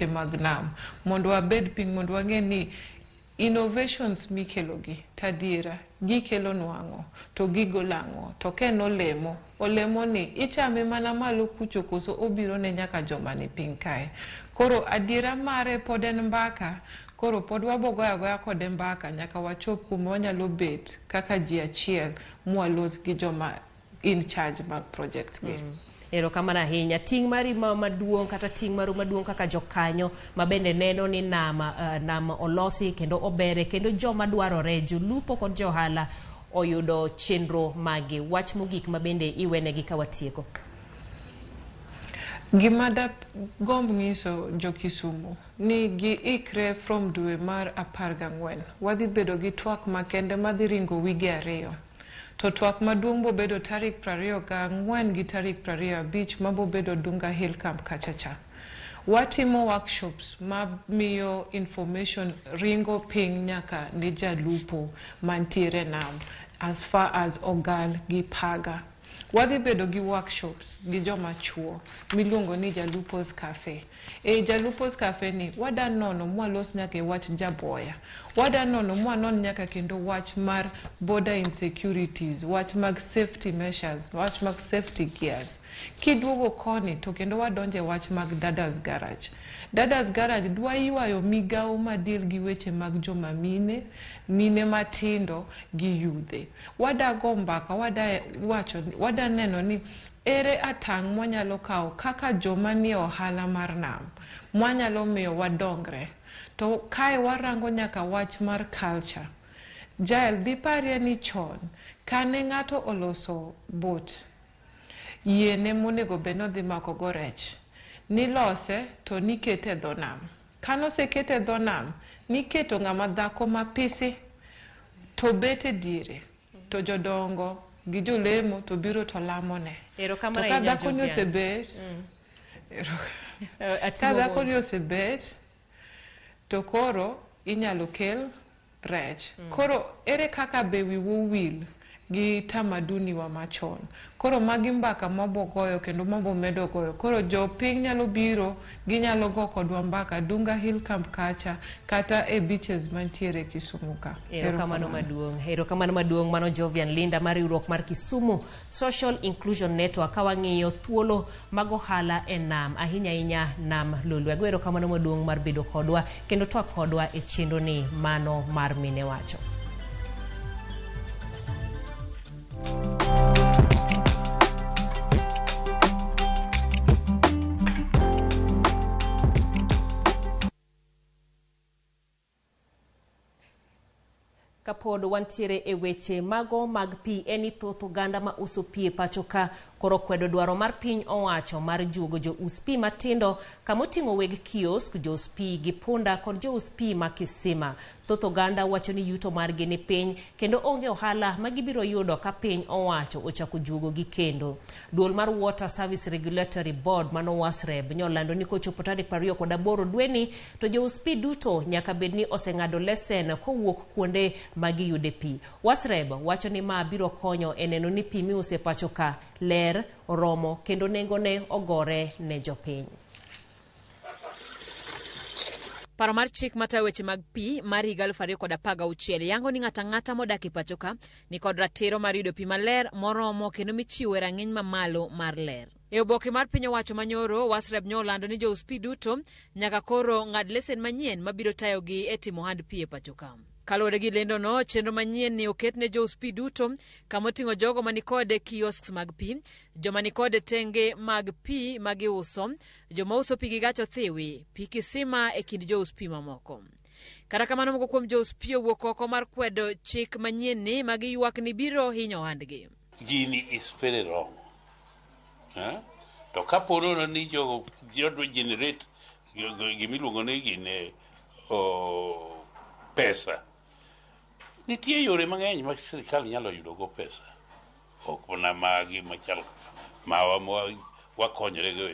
mag nam, mondo wabed piny mondo wang'e ni innovations mikelo gi tadiera gikelo nwang'o to gigolo ang'o, to ka en olemo, olemo ni ichame mana malo kucho koso obiro ne nyaka joma ni piny kae. Koro adiera mare pod en mbaka, koro pod wabo goyo agoya kode mbaka nyaka wachop kuma wanyalo bet kaka ji achiel mwalos gi joma in charge mag project gi. Erokamano ahinya. Ting' mari maduong' kata ting' maru maduong' kaka jokanyo ma bende neno ni nam olosi kendo obere kendo joma dwarore, jolupo kod johala oyudo chenro magi. Wach mogik ma bende iwenegi ka watieko. Gima da gomb nyiso jo Kisumu ni giikre from dwe mar 14. Wadhi bedo gi twak makende madhi ringo wige 2. To twak maduong' bobedo tarik 24 gi tarik 25 mabobedo Dunga Hill Camp kachacha. Watimo workshops ma miyo information ringo piny nyaka ne jalupo mantiere nam as far as Ogal gi Paga. Wadhi bedo gi workshops gi joma chuo miluongo ni Jalupos Cafe. E Jalupos Cafe ni wada nono mwalos nyaka e wach jaboya. Wada nono mwanon nyaka kendo wach mar border insecurities, wach mag safety measures, wach mag safety gears. Kiduogo koni to kendo wadonje wach mag Dada's Garage. Dada's Garage dwa ywayo migawo madil gi weche mag joma mine, mine matindo gi yudhe. Wadago mbaka, wada wacho, wada neno ni ere atang' mwanyalo kawo kaka joma nie ohala mar nam mwanyalo miyo wadongre. To kae warango nyaka wach mar culture. Jael, diparie ni chon kane ng'ato oloso boat, yiene monego bed ni odhi mako go rech, nilose to nikete e dho nam. Kanosekete e dho nam, niketo ng'ama dhako mapisi to bet e diere, to jodongo gi jolemo to biro to lamone. Erokamano To ka ahinya, dhako ni Jovian. osebet, ka Atimo dhako ni mos. osebet, to koro inyalo kel rech. Koro ere kaka be wiwa owil gi tamaduni wa machon. Koro magi mbaka mwabogoyo kendo mwabomedo goyo. Koro jopiny nyalo biro, ginyalo go kodwa mbaka Dunga Hill Camp kacha kata e beaches mantiere Kisumu ka. Erokamano maduong'. Erokamano maduong' mano Jovian Linda mar riwruok mar Kisumu Social Inclusion Network ka wang'iyo thuolo mag ohala e nam, ahinya ahinya nam Lolwe. Ago erokamano maduong' mar bedo kodwa kendo twak kodwa e chenro ni mano mar Mine Wacho. Kapod wantiere e weche mago mag pi, en ni thoth oganda ma uso pi e pacho ka koro kwedo dwaro mar piny owacho mar juogo jous pi matindo kama oting'o weg kiosk, jous pi gi punda kod jous pi ma kisima. Thoth oganda wacho ni yuto margi ni piny kendo onge ohala ma gibiro yudo ka piny owacho ochako juogo gi kendo. Duol mar Water Service Regulatory Board mano WASREB nyolando ni kochopo tarik 28 dweni to jous pi duto nyaka bed ni oseng'ado lesen kowuok kuonde ma giyude pi. WASREB wacho ni ma biro konyo e neno ni pi miuso e pacho ka ler, oromo kendo nengone ogore ne jopiny. Paro mar chik matayo weche mag pi mar higa 2016 yango ni ng'ato ang'ata modak e pacho ka nikod ratiro mar yudo pi maler moromo kendo michiwo e rang'iny mamalo mar ler. E oboke mar piny owacho manyoro, WASREB nyolando ni jous pi duto nyaka koro ng'ad lesen manyien mabiro tayogi e timo ohand pi e pacho ka. Kaluwore gi lendono, chenro manyien ni oket ne jous pi duto kama oting'o jogo manikod kiosks mag pi, joma nikod tenge mag pi ma giuso, joma uso pi gi gach othiwi, pi kisima e kind jous pi mamoko. Kata kamano moko kuom jous pi owuok oko mar kwedo chik manyien ni ma giywak ni biro hinyo ohandgi. Gini is very wrong. To kapo nono ni jogo dwa generate gimiluongo ni gine pesa, nitie yore mang'eny ma sirikal nyalo yudo go pesa, ok mana magi machal mawa ma wakonyore go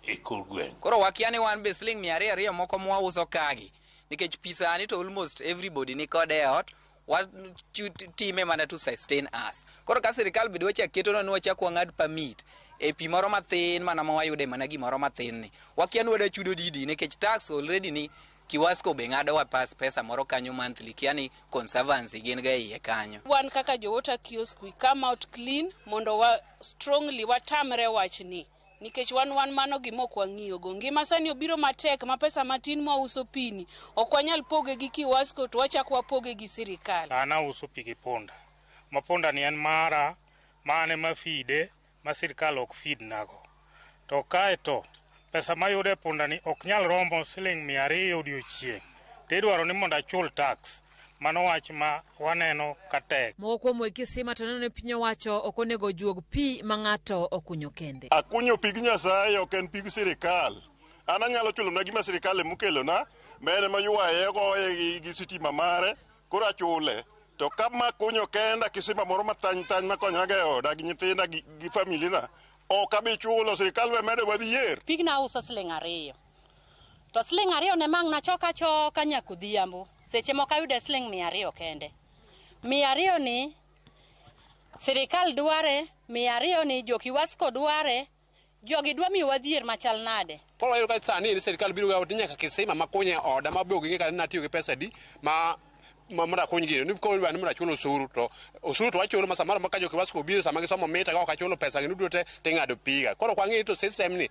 e kor gweng'. Koro wakia ni wan be siling 200 moko mwauso kagi nikech pi sani to almost everybody ni kode e ot watime mana to sustain us. Koro ka sirikal be dwa chak ketonwa ni wachak wang'ad permit e pi moro mathin mana ma wayude mana gimoro mathin ni wakia ni wada chudo didi nikech tax already ni Kiwasco be ng'adowa pas pesa moro kanyo monthly kia ni conservancy gin ga iye kanyo. Wan kaka jo water kiosk we come out clean mondo wa strongly watamre wachni nikech wan mano gima ok wang'iyo go. Ngima sani obiro matek ma pesa matin mwauso pini ok wanyal poge gi Kiwasco to wachak wapoge gi sirikal. An auso pi gi punda. Ma punda ni en mara, mane ma feede ma sirikal ok feed nago. To kae to pesa mayudo e punda ni ok nyal romo siling 200 odiochieng'. Tidwaro ni mondo achul tax. Mano wach ma waneno ka tek. Moko kuom weg kisima to neno ni piny owacho ok onego ojuog pi ma ng'ato okunyo kende. Akunyo pig Nyasaye ok en pig sirikal. An anyalo chulo na gima sirikal emokelona, ma en ema ywaye goye gi sitima mare, koro achule. To kama kunyo kenda kisima moro mathany thany makonyrago e oda gi nyithinda gi familina, ok abi chulo, sirikal be medo wadhi yier. Pigna auso siling 2. To siling 2 ne mang' nachoka choka nyaka odhiambo. Seche moko ayude siling 200 kende. 200 ni sirikal dware, 200 ni jo Kiwasco dware, jogi dwa miyowa dhier machal nade? Koro wayudo ka sani ni sirikal biro yawo nyaka kisima makunyo e oda ma be ok ging'e kata ni natiyo gi pesa adi ma mondo akuny gino ni koro idwa ni mondo achul osuru to osuru to wachulo ma samoro ma ka jo KIWASCO obiro sama gisomo mita ka ok achulo pesa gi duto te ting'ado piga. Koro ok wang'e to system ni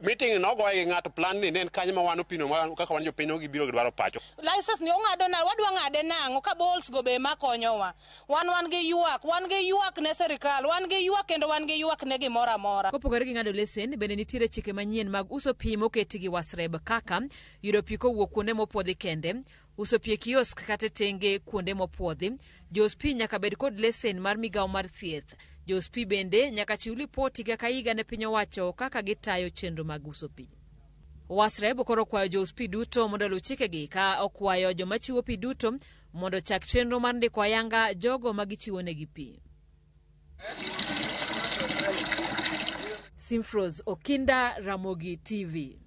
meeting nogoye gi ng'ato plan ni ne en kanyo ma wan opino ma kaka wan jopiny no gibiro gidwaro pacho. License ni ong'ado na wadwa ng'ade nang'o ka bols go be makonyowa. Wan gi ywak, wan gi ywak ne sirikal, wan gi ywak kendo wan gi ywak ne gimoro amora. Kopogore gi ng'ado lesen, bende nitiere chike manyien mag uso pi moketi gi Wasreb kaka yudo pi kowuok kuonde mopuodhi kende, uso pi e kiosk kata e tenge kuonde mopuodhi, jous pi nyaka bed kod lesen mar migawo mar thieth, jous pi bende nyaka chiw lipot higa ka higa ne piny owacho kaka gitayo chenro mag uso pi. Wasreb koro okwayo jous pi duto mondo oluw chikegi ka okwayo joma chiwo pi duto mondo ochak chenro mar ndiko ayanga jogo ma gichiwonegi pi. Simfros Okinda, Ramogi TV.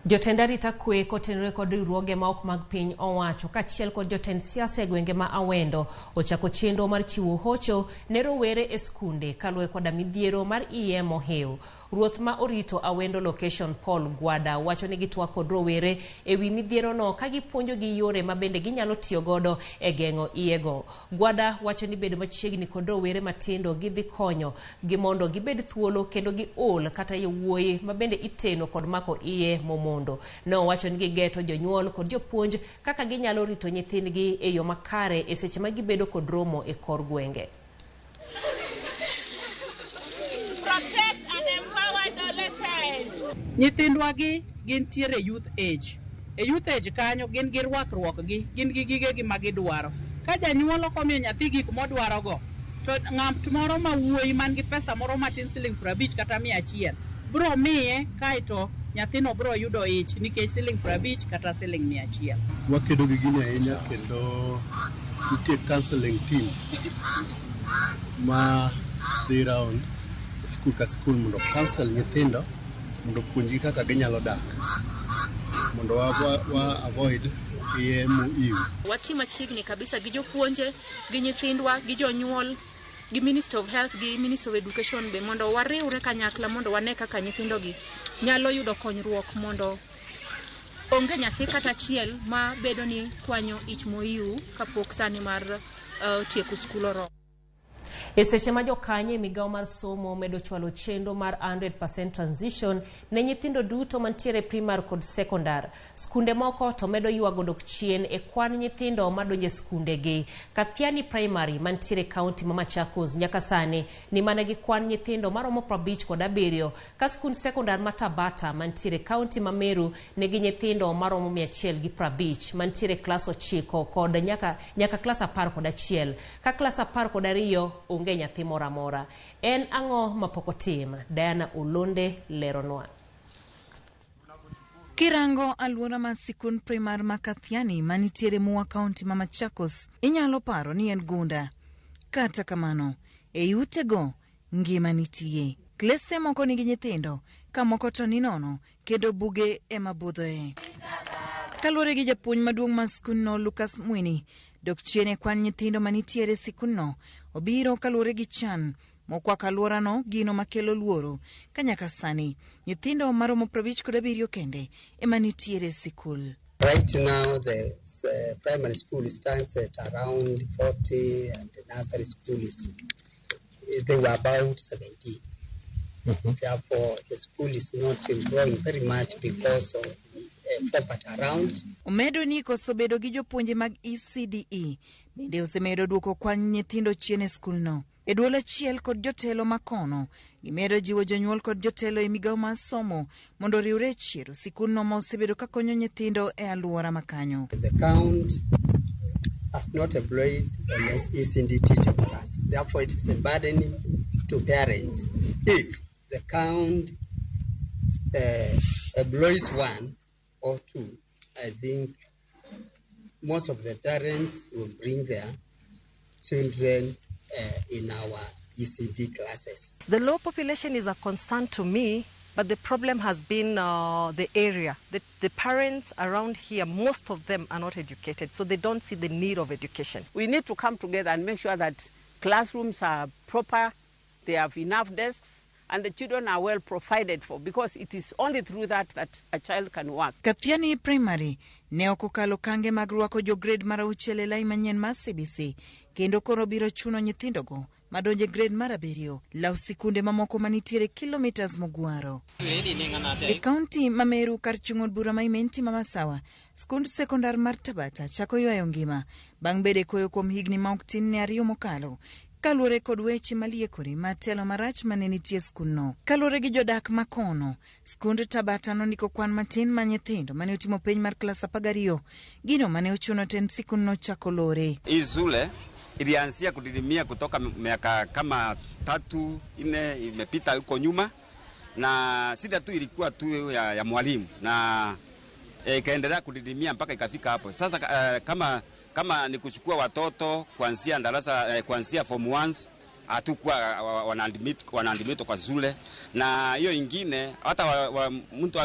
Jotend arita kwe kotenore kod riwruoge ma ok mag piny owacho kaachiel kod jotend siasa e gwenge ma Awendo ochako chenro mar chiwo hocho ne rowere e skunde kaluwore koda midhiero mar iye mohew. Ruoth ma orito Awendo Location Paul Gwada wacho ni gitwak kod rowere e wi midhierono ka gipuonjogi yore ma bende ginyalo tiyo godo e geng'o iyego. Gwada wacho ni bedo machiegni kod rowere matindo gidhi konyo gi mondo gibed thuolo kendo giol kata yawuoyi ma bende iteno kod mako iye momondo. Ne owacho ni gigeto jonyuol kod jopuonj kaka ginyalo rito nyithindgi e yo makare e seche ma gibedo kod romo e kor gwenge. Protect and empower adolescents. Nyithindwa gi gintiere youth age. E youth age kanyo gin gi rwakruok gi, gin gi gigegi ma gidwaro. Ka janyuol ok omiyo nyathi gik modwarogo, to ng'at moro ma wuoyi man gi pesa moro matin siling 50 kata 100 bro miye kaeto nyathino bro yudo ich nikech siling 50 kata siling 100. Wakedo gi gini ahinya kendo nitie counseling team ma dhi round skul ka skul mondo counsel nyithindo mondo opuonjgi kaka ginyalo dak mondo wa avoid iye moiw. Wati machiegni kabisa gi jopuonje, gi nyithindwa, gi jonyuol, gi Minister of Health, gi Minister of Education be mondo wariwre kanyakla mondo wane kaka nyithindogi nyalo yudo konyruok mondo onge nyathi kata achiel ma bedo ni kwanyo ich moiw kapok sani mar tieko skul oromo. E seche ma jokanyo e migawo mar somo medo chwalo chenro mar 100% transition ne nyithindo duto mantiere primar kod sekondar. Skunde moko to medo ywago dok chien e kwan nyithindo madonjo e skundegi. Kathiani Primary mantiere kaunti ma Machakos nyaka sani ni mana gi kwan nyithindo maromo 57 ka skund sekondar ma Tabata mantiere kaunti ma Meru nigi nyithindo maromo 150 mantiere klas 9 kod nyaka klas 11 ka klas 12 onge nyathi moro amora. En ang'o mapok otim? Diana Olonde leronwa. Kirango alwora mar sikund primar ma Kathiani manitiere Mua kaunti ma Machakos, inyalo paro ni en gunda. Kata kamano, ei utego ngima nitie. Klese moko nigi nyithindo, ka moko to ni nono, kendo buge ema budhoe. Kaluwore gi japuonj maduong' mar skundno Lucas Mwini, dok chien e kwan nyithindo manitiere e sikundno obiro kaluwore gi chan mokwako alworano, gino makelo luoro ka nyaka sani nyithindo maromo 57 kende ema nitiere e sikul. Right now the primary school stands at around 40 and the nursery school is, they were about 17. Therefore the school is not growing very much because of property around. Omedo ni koso bedo gi jopuonje mag ECDE bende osemedo duoko kwan nyithindo chien e skulno. E duol achiel kod jotelo makono, gimedo jiwo jonyuol kod jotelo e migawo mar somo mondo oriwre e chiero sikundno ma osebedo ka konyo nyithindo e alwora ma kanyo. The count has not employed an ECD teacher for us. Therefore it is a burden to parents if the count employs one or two. I think most of the parents will bring their children in our ECD classes. The low population is a concern to me, but the problem has been the area. The parents around here, most of them are not educated, so they don't see the need of education. We need to come together and make sure that classrooms are proper, they have enough desks, and the children are well provided for, because it is only through that that a child can work. Kathiani Primary ne ok okalo kange mag rwako jo grade mar 6 e lai manyien mar CBC kendo koro biro chuno nyithindogo madonjo e grade mar 7 law sikunde mamoko manitiere kilomitas mogwaro. E kaunti ma Meru kar chung' od bura ma Imenti ma Masawa, skund sekondar mar Tabata chako ywayo ngima bang' bedo e koyo kuom higni ma ok tin ne 2 mokalo kaluwore kod weche maliekore mar telo marach mane nitie e skundno. Kaluwore gi jodak makono, skund Tabata nondiko kwan matin mar nyithindo mane otimo penj mar klas 12, gino mane ochuno tend sikundno chako lore. Hii shule ilianzia kudidimia kutoka miaka kama 3 4 imepita huko nyuma, na shida tu ilikuwa tu ya mwalimu na ikaendelea kudidimia mpaka ikafika hapo. Sasa kama ni kuchukua watoto kuanzia darasa kuanzia form 1 hatakuwa wanaadmit kwa shule, na hiyo ingine hata mtu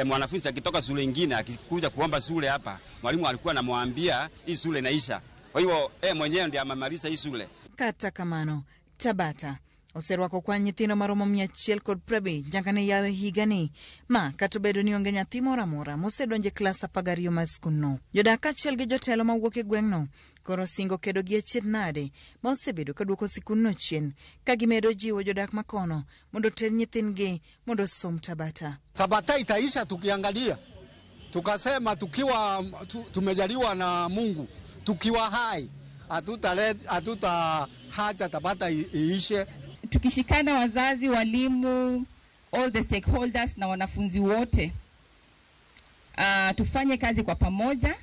mwanafunzi akitoka shule ingine akikuja kuomba shule hapa, mwalimu alikuwa anamwambia hii shule inaisha. Kwa hivyo mwenyewe ndiye amemaliza hii shule. Kata kamano Tabata oserwako kwan nyithindo maromo 150 nyaka ne yawe higani ma kata obedo ni onge nyathi moro amora mosedonjo e klas 12 mar skundno. Jodak kaachiel gi jotelo mawuok e gweng'no koro singo kedo gi achiedh nade ma osebedo kaduoko sikundno chien ka gimedo jiwo jodak makono mondo oter nyithindgi mondo osom Tabata. Tabata itaisha tukiangalia, tukasema tukiwa tumejaliwa na Mungu, tukiwa hai hatutahacha Tabata iishe. Tukishikana wazazi, walimu, all the stakeholders na wanafunzi wote, tufanye kazi kwa pamoja.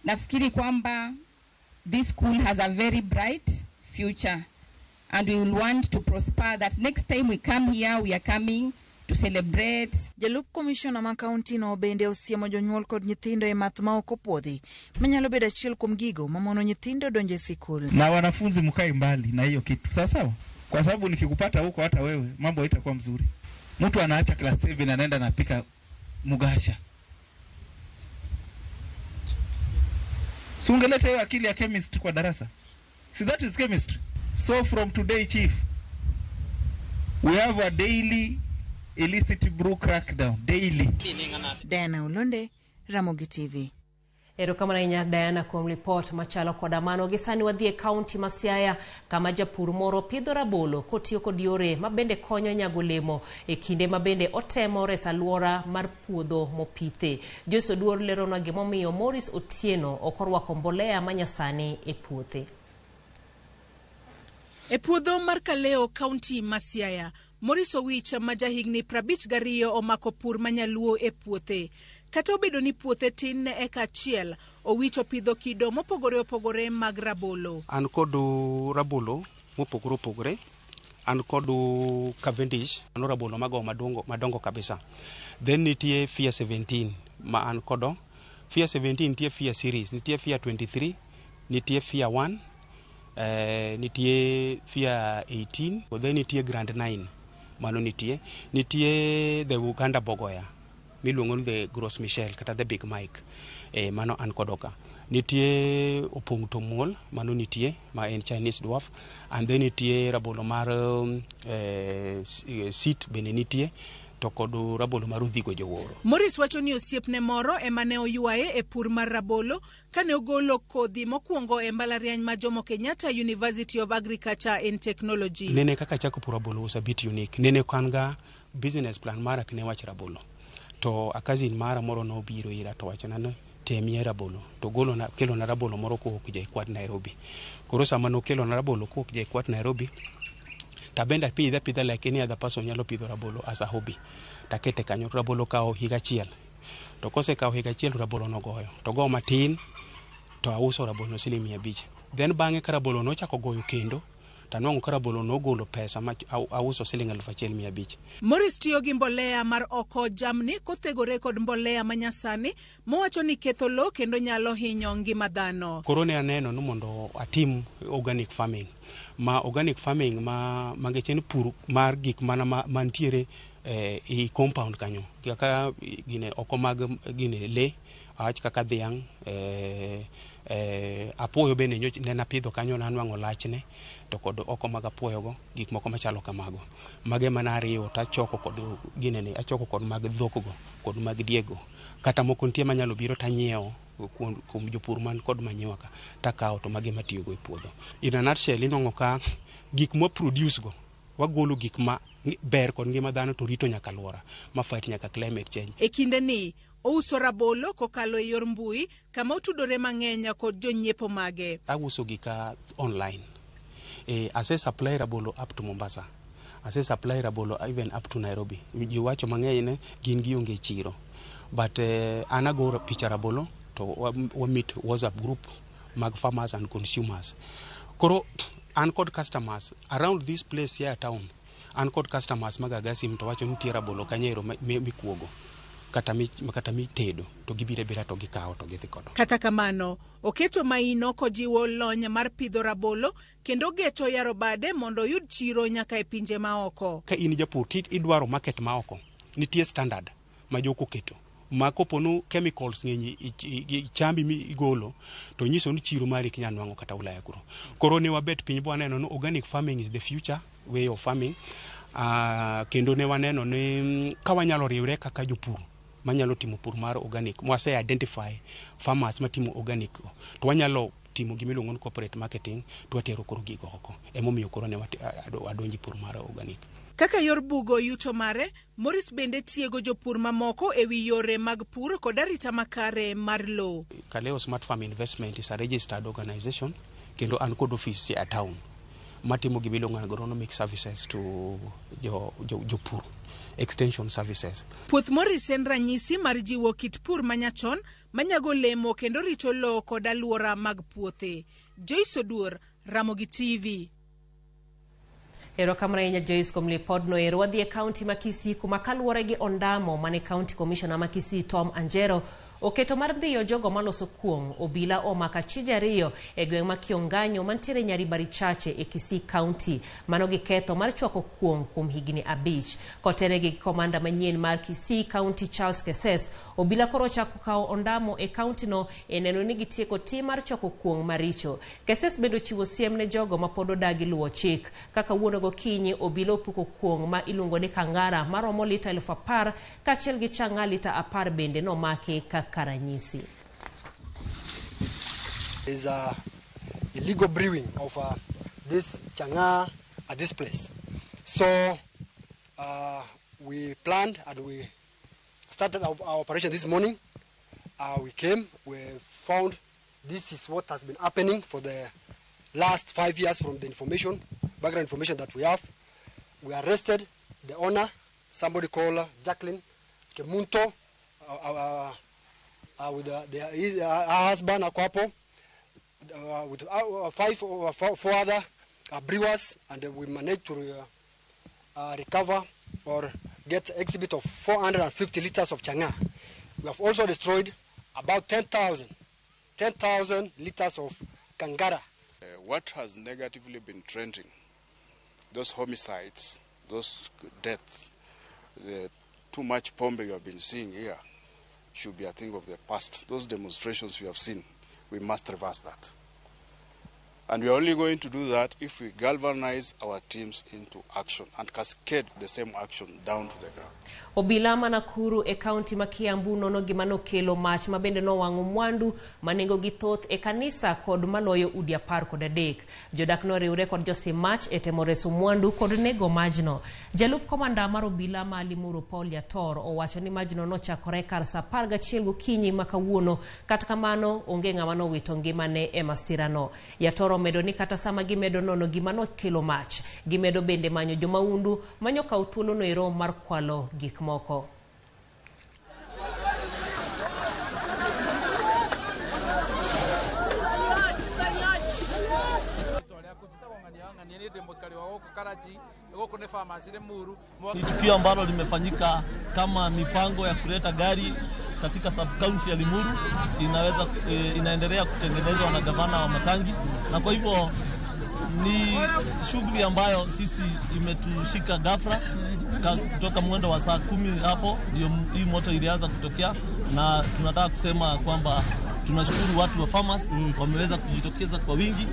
Nafikiri kwamba this school has a very bright future and we will want to prosper that next time we come here we are coming to celebrate. Jalup komishona ma kaunti no bende osiemo jonyuol kod nyithindo e math ma ok opuodhi manyalo bedo achiel kuom gigo mamono nyithindo donjo e sikul. Na wanafunzi mkae mbali na hiyo kitu, sawa sawa? Kwa sababu nikikupata huko hata wewe mambo haitakuwa mzuri. Mtu anaacha class 7 anaenda anapika mugasha. Si ungeleta hiyo akili ya chemist kwa darasa? See, that is chemistry. So from today, chief, we have a daily illicit brew crackdown daily. Diana Ulonde, Ramogi TV. Erokamano ahinya Diana kuom lipot machalo koda mano. Gi sani wadhi e kaunti ma Siaya kama japur moro pidho rabolo kotiyo kod yore mabende konyo nyago olemo e kinde mabende otemo reso alwora mar puodho mopithe. Joyce Oduor leronwa gimomiyo Morris Otieno ok orwako mbolea manyasani e puothe. E puodho mar Kaleo, kaunti ma Siaya, Morris Owich ma jahigni 52 omako pur manyaluo e puothe. Kata obedo ni puothe tin ne eka achiel, Owich opidho kido mopogore opogore mag rabolo. An kod rabolo mopogore opogore, an kod Cavendish, an rabolo mago madongo kabisa. Then nitie Fia 17 ma an kodo. Fia 17 nitie Fia series, nitie Fia 23, nitie Fia 1, nitie Fia 18, then nitie Grand 9 mano nitie the Uganda Bogoya miluongo ni the Gros Michel kata the Big Mike, mano an kodoka. Nitie Opong' to Muol, mano nitie ma en Chinese dwarf, and then nitie rabolo mar sit bende nitie, to kod rabolo mar Odhigo Jowuoro. Morris wacho ni osiepne moro ema ne oywaye e pur mar rabolo kane ogolo kodhi mokwongo e mbalariany ma Jomo Kenyatta University of Agriculture and Technology. Nene kaka achako puro rabolo was a bit unique. Nene kan ga business plan mara kne wach rabolo. To a cousin mara moro nobiro ira to wachona ni temie rabolo. To golona kelona rabolo moro kowuok JKUAT Nairobi. Koro sama nokelona rabolo kowuok JKUAT Nairobi, tabende apidhe apidha like any other person nyalo pidho rabolo as a hobby. Takete kanyo, rabolo kawo higa achiel. To kosekawo higa achiel to rabolo nogoyo. To goyo matin to auso rabolo siling 500. Then bang'e ka rabolo nochako goyo kendo, tanwang'o ka rabolo nogolo pesa ma auso siling 1500. Morris tiyo gi mbolea mar oko jamni kothegore kod mbolea manyasani mowacho ni ketho lowo kendo nyalo hinyo ngima dhano. Koro ne aneno ni mondo atim organic farming. Ma organic farming ma mangechen pur mar gik mana mantiere e compound kanyo. Kaka gine oko mag gine le, awach kaka dhiang', Apuoyo bende ne napidho kanyo nanwang'o lachne to kod oko mag apuoyogo, gik moko machalo kamago. Mage mana ariwo tachoko kod ginene, achoko kod mag dhokgo kod mag diego. Kata moko nitie manyalo biro tanyiewo kuom jopur man kod manyiwa ka takawo to mage matiyogo e puodho. In a nutshell, inwang'o ka gik mwa produce go wagolo gik ma ber kod ngima dhano to rito nyaka alwora ma fight nyaka climate change. E kinde ni, ouso rabolo kokalo e yor mbui kama otudore mang'eny kod jonyiepo mage. Auso gika online. Ase supply rabolo up to Mombasa. Ase supply rabolo even up to Nairobi. Ji wacho mang'eny ne gin gionge chiro. But an ago picha rabolo to wa meet WhatsApp group mag farmers and consumers. Koro an kod customers around this place here town. An kod customers mag agasim to wacho nitie rabolo kanyo mikuogo kata mitedo to gibiro abira to gikawo to gidhi godo. Kata kamano, oketo maino kojiwo lony mar pidho rabolo kendo geto yaro bade mondo oyud chiro nyaka e pinje maoko. Ka in japur to idwaro market maoko, nitie standard ma joko keto ma kopo no chemicals ng'eny e chambi migolo to nyiso ni chiro mari ok inyal nwang'o kata Ulaya kuro. Koro ne wabet piny bwaneno ni organic farming is the future way of farming. Kendo ne waneno ni ka wanyalo riwre kaka jopur manyalo timo pur mar organic, mwase identify farmers matimo organic to wanyalo timo gima iluongo ni corporate marketing to watero koro gigo oko. Emomiyo koro ne wadonjo e pur mar organic. Kaka yor bugo yuto mare, Morris bende tiego jopur mamoko e wi yore mag pur kod arita makare mar lowo. Kaleo Smart Farm Investment is a registered organization kendo an kod office e town matimo gima iluongo ni agronomic services to jopur, extension services. Puoth Morris en ranyisi mar jiwo kit pur manyachon manyago lemo kendo rito lowo kod alwora mag puothe. Joyce Oduor, Ramogi TV. Erokamano ahinya Joyce kuom lipodno ero. Wadhi e kaunti ma Kisii kuma kaluwore gi ondamo mane County Commissioner ma Kisii Tom Anjero oketo mar dhiyo jogo maloso kuong', obila omako achije ariyo e gweng' ma Kionganyo mantiere Nyaribari Chache e Kisii County. Mano gi ketho mar chwako kuong' kuom higni 5. Kotenegi gi komanda manyien mar Kisii County Charles Keses, obila koro ochako kawo ondamo e kaunti no e neno ni gitieko tim mar chwako kuong' maricho. Keses bende ochiwo siem ne jogo ma pod odagi luwo chik. Kaka wuono gokinyi, obila opuko kuong' ma iluongo ni Kangara maromo lita 10,000 kaachiel gi chang'aa lita 10 bende nomaki kaka ranyisi. Is a illegal brewing of this chang'aa at this place. So we planned and we started our operation this morning. We came, we found this is what has been happening for the last 5 years from the information, background information that we have. We arrested the owner, somebody called Jacqueline Kemunto, with her husband Akwapo, with four other brewers, and we managed to recover or get exhibit of 450 liters of chang'aa. We have also destroyed about 10,000 liters of kangara. What has negatively been trending, those homicides, those deaths, the too much pombe you have been seeing here, should be a thing of the past. Those demonstrations we have seen, we must reverse that. And we are only going to do that if we galvanize our teams into action and cascade the same action down to the ground. Obila ma Nakuru e kaunti ma Kiambu nono gima nokelo mach ma bende nowang'o mwandu ma nengogi thoth e kanisa kod maloyo udi 13. Jodak noriwre kod josim mach e temo reso mwandu kod nego majno. Jalup komanda mar obila ma Limuru Paul Yator owacho ni majno nochakore kar saa 11 gokinyi ma kawuono, kata kamano onge ng'ama nowito ngimane e masirano. Yator omedo ni kata sama gimedo nono gima nokelo mach, gimedo bende manyo jomaundu manyo kawo thuolono ero mar kwalo gik moko. Ni tukio ambalo limefanyika kama mipango ya kuleta gari katika sub-county ya Limuru inaendelea kutengenezwa na gavana wa Matangi, na kwa hivyo ni shughuli ambayo sisi imetushika ghafla kutoka mwendo wa saa 10 hapo ndio hii moto ilianza kutokea, na tunataka kusema kwamba Tunashukuru watu wa farmers wameweza kujitokeza kwa wingi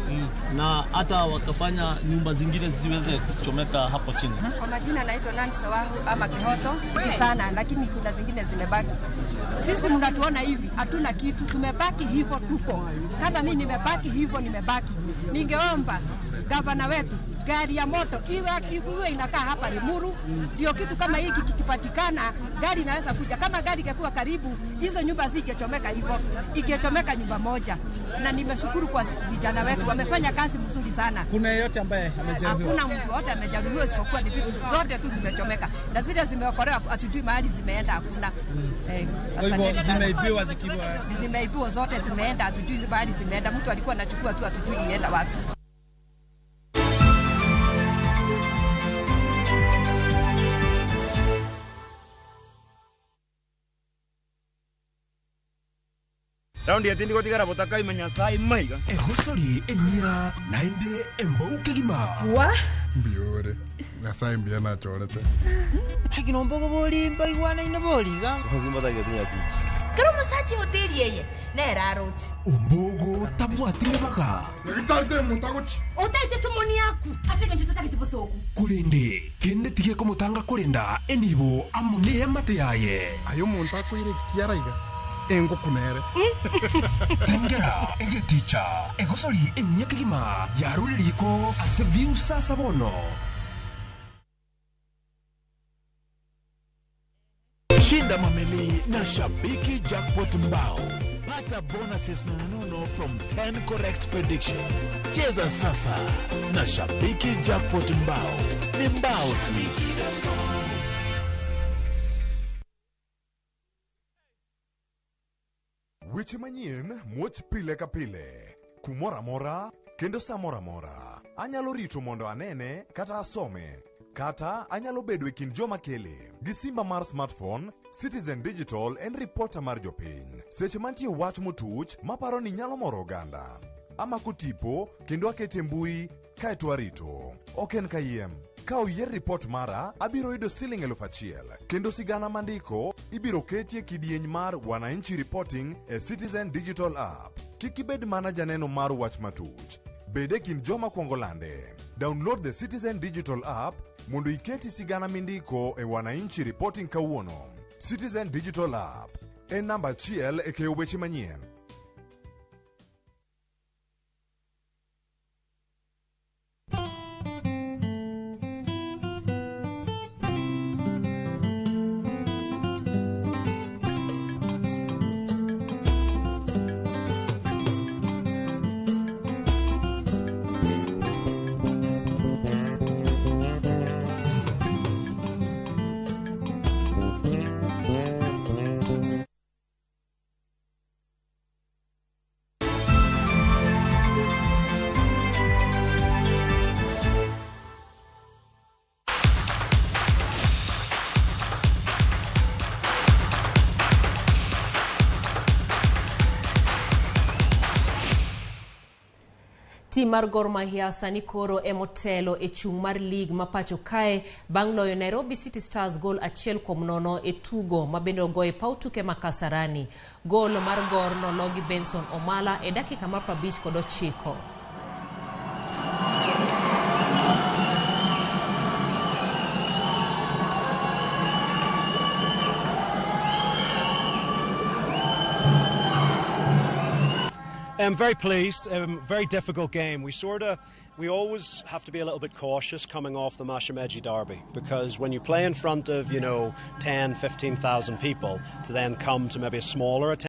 na hata wakafanya nyumba zingine ziweze kuchomeka hapo chini. Kwa majina naitwa Nancy Sawahu ama Kihoto sana, lakini kuna zingine zimebaki. Sisi mnatuona hivi, hatuna kitu, tumebaki hivyo tuko. Kama mimi nimebaki hivyo, nimebaki. Ningeomba gavana wetu gari ya moto iwe inakaa hapa Limuru, ndio kitu kama hiki kikipatikana, gari inaweza kuja. Kama gari ingekuwa karibu, hizo nyumba zingechomeka hivyo, ingechomeka nyumba moja. Na nimeshukuru kwa vijana wetu, wamefanya kazi mzuri sana. Kuna yeyote ambaye amejeruhiwa? Hakuna mtu yote amejeruhiwa, isipokuwa ni vitu zote tu zimechomeka, na zile zimeokolewa hatujui mahali zimeenda, hakuna. Kwa hivyo zimeibiwa zikiwa, zimeibiwa zote, zimeenda, hatujui mahali zimeenda. Mtu alikuwa anachukua tu, hatujui ienda wapi. Raundi yatindi gotigara botaka imenya sai maiga. Ehosori enyira naende embouke gima. Wa? Mbiore. Nyasaye mbia na chorete. Hakino mbogo boli mbaigwana ina boliga. Hozimba ta getinya tichi. Kero musachi hoteli yeye. Nera arochi. Ombogo tabwatire baga. Ngitarite mutagochi. Otaite somoni yaku. Afika nchita kitibosoku. Kulinde kende tige komutanga kulinda enibo amune amate yaye. Ayo muntu akwire kiaraiga. Engokunere. Tengera egeticha egosori enyakigima yaruliriko ase viusa sabono. Shinda mameli na Shabiki Jackpot Mbao. Pata bonuses nonono from 10 correct predictions. Cheza sasa na Shabiki Jackpot Mbao. Ni mbao tu. Weche manyien muoch pile ka pile, kumoro amora kendo samoro amora. Anyalo rito mondo anene kata asome, kata anyalo bedo e kind joma kele. Gi simba mar smartphone, Citizen Digital en reporter mar jopiny. Seche mantie wach motuch maparo ni nyalo moro oganda. Amako tipo kendo akete mbui kaeto arito. Ok en kayiem. Ka oyier report mara, abiro yudo siling 1000. Kendo sigana mandiko ibiro ketie kidieny mar Wananchi Reporting e Citizen Digital App. Kik ibed mana janeno mar wach matuch. Bed e kind joma kwongo lande. Download the Citizen Digital App mondo iketi sigana mindiko e Wananchi Reporting kawuono. Citizen Digital App en namba 1 e keyo weche manyien. Tim mar Gor Mahia sani koro emotelo e chung' mar league ma pacho kae bang' loyo Nairobi City Stars gol 1-0 e tugo ma bende ogo e paw tuke ma Kasarani. Gol mar Gor nologi Benson Omala e dakika mar 59. I'm very pleased. Very difficult game. We always have to be a little bit cautious coming off the Mashemeji derby, because when you play in front of, 10, 15,000 people, to then come to maybe a smaller attendance.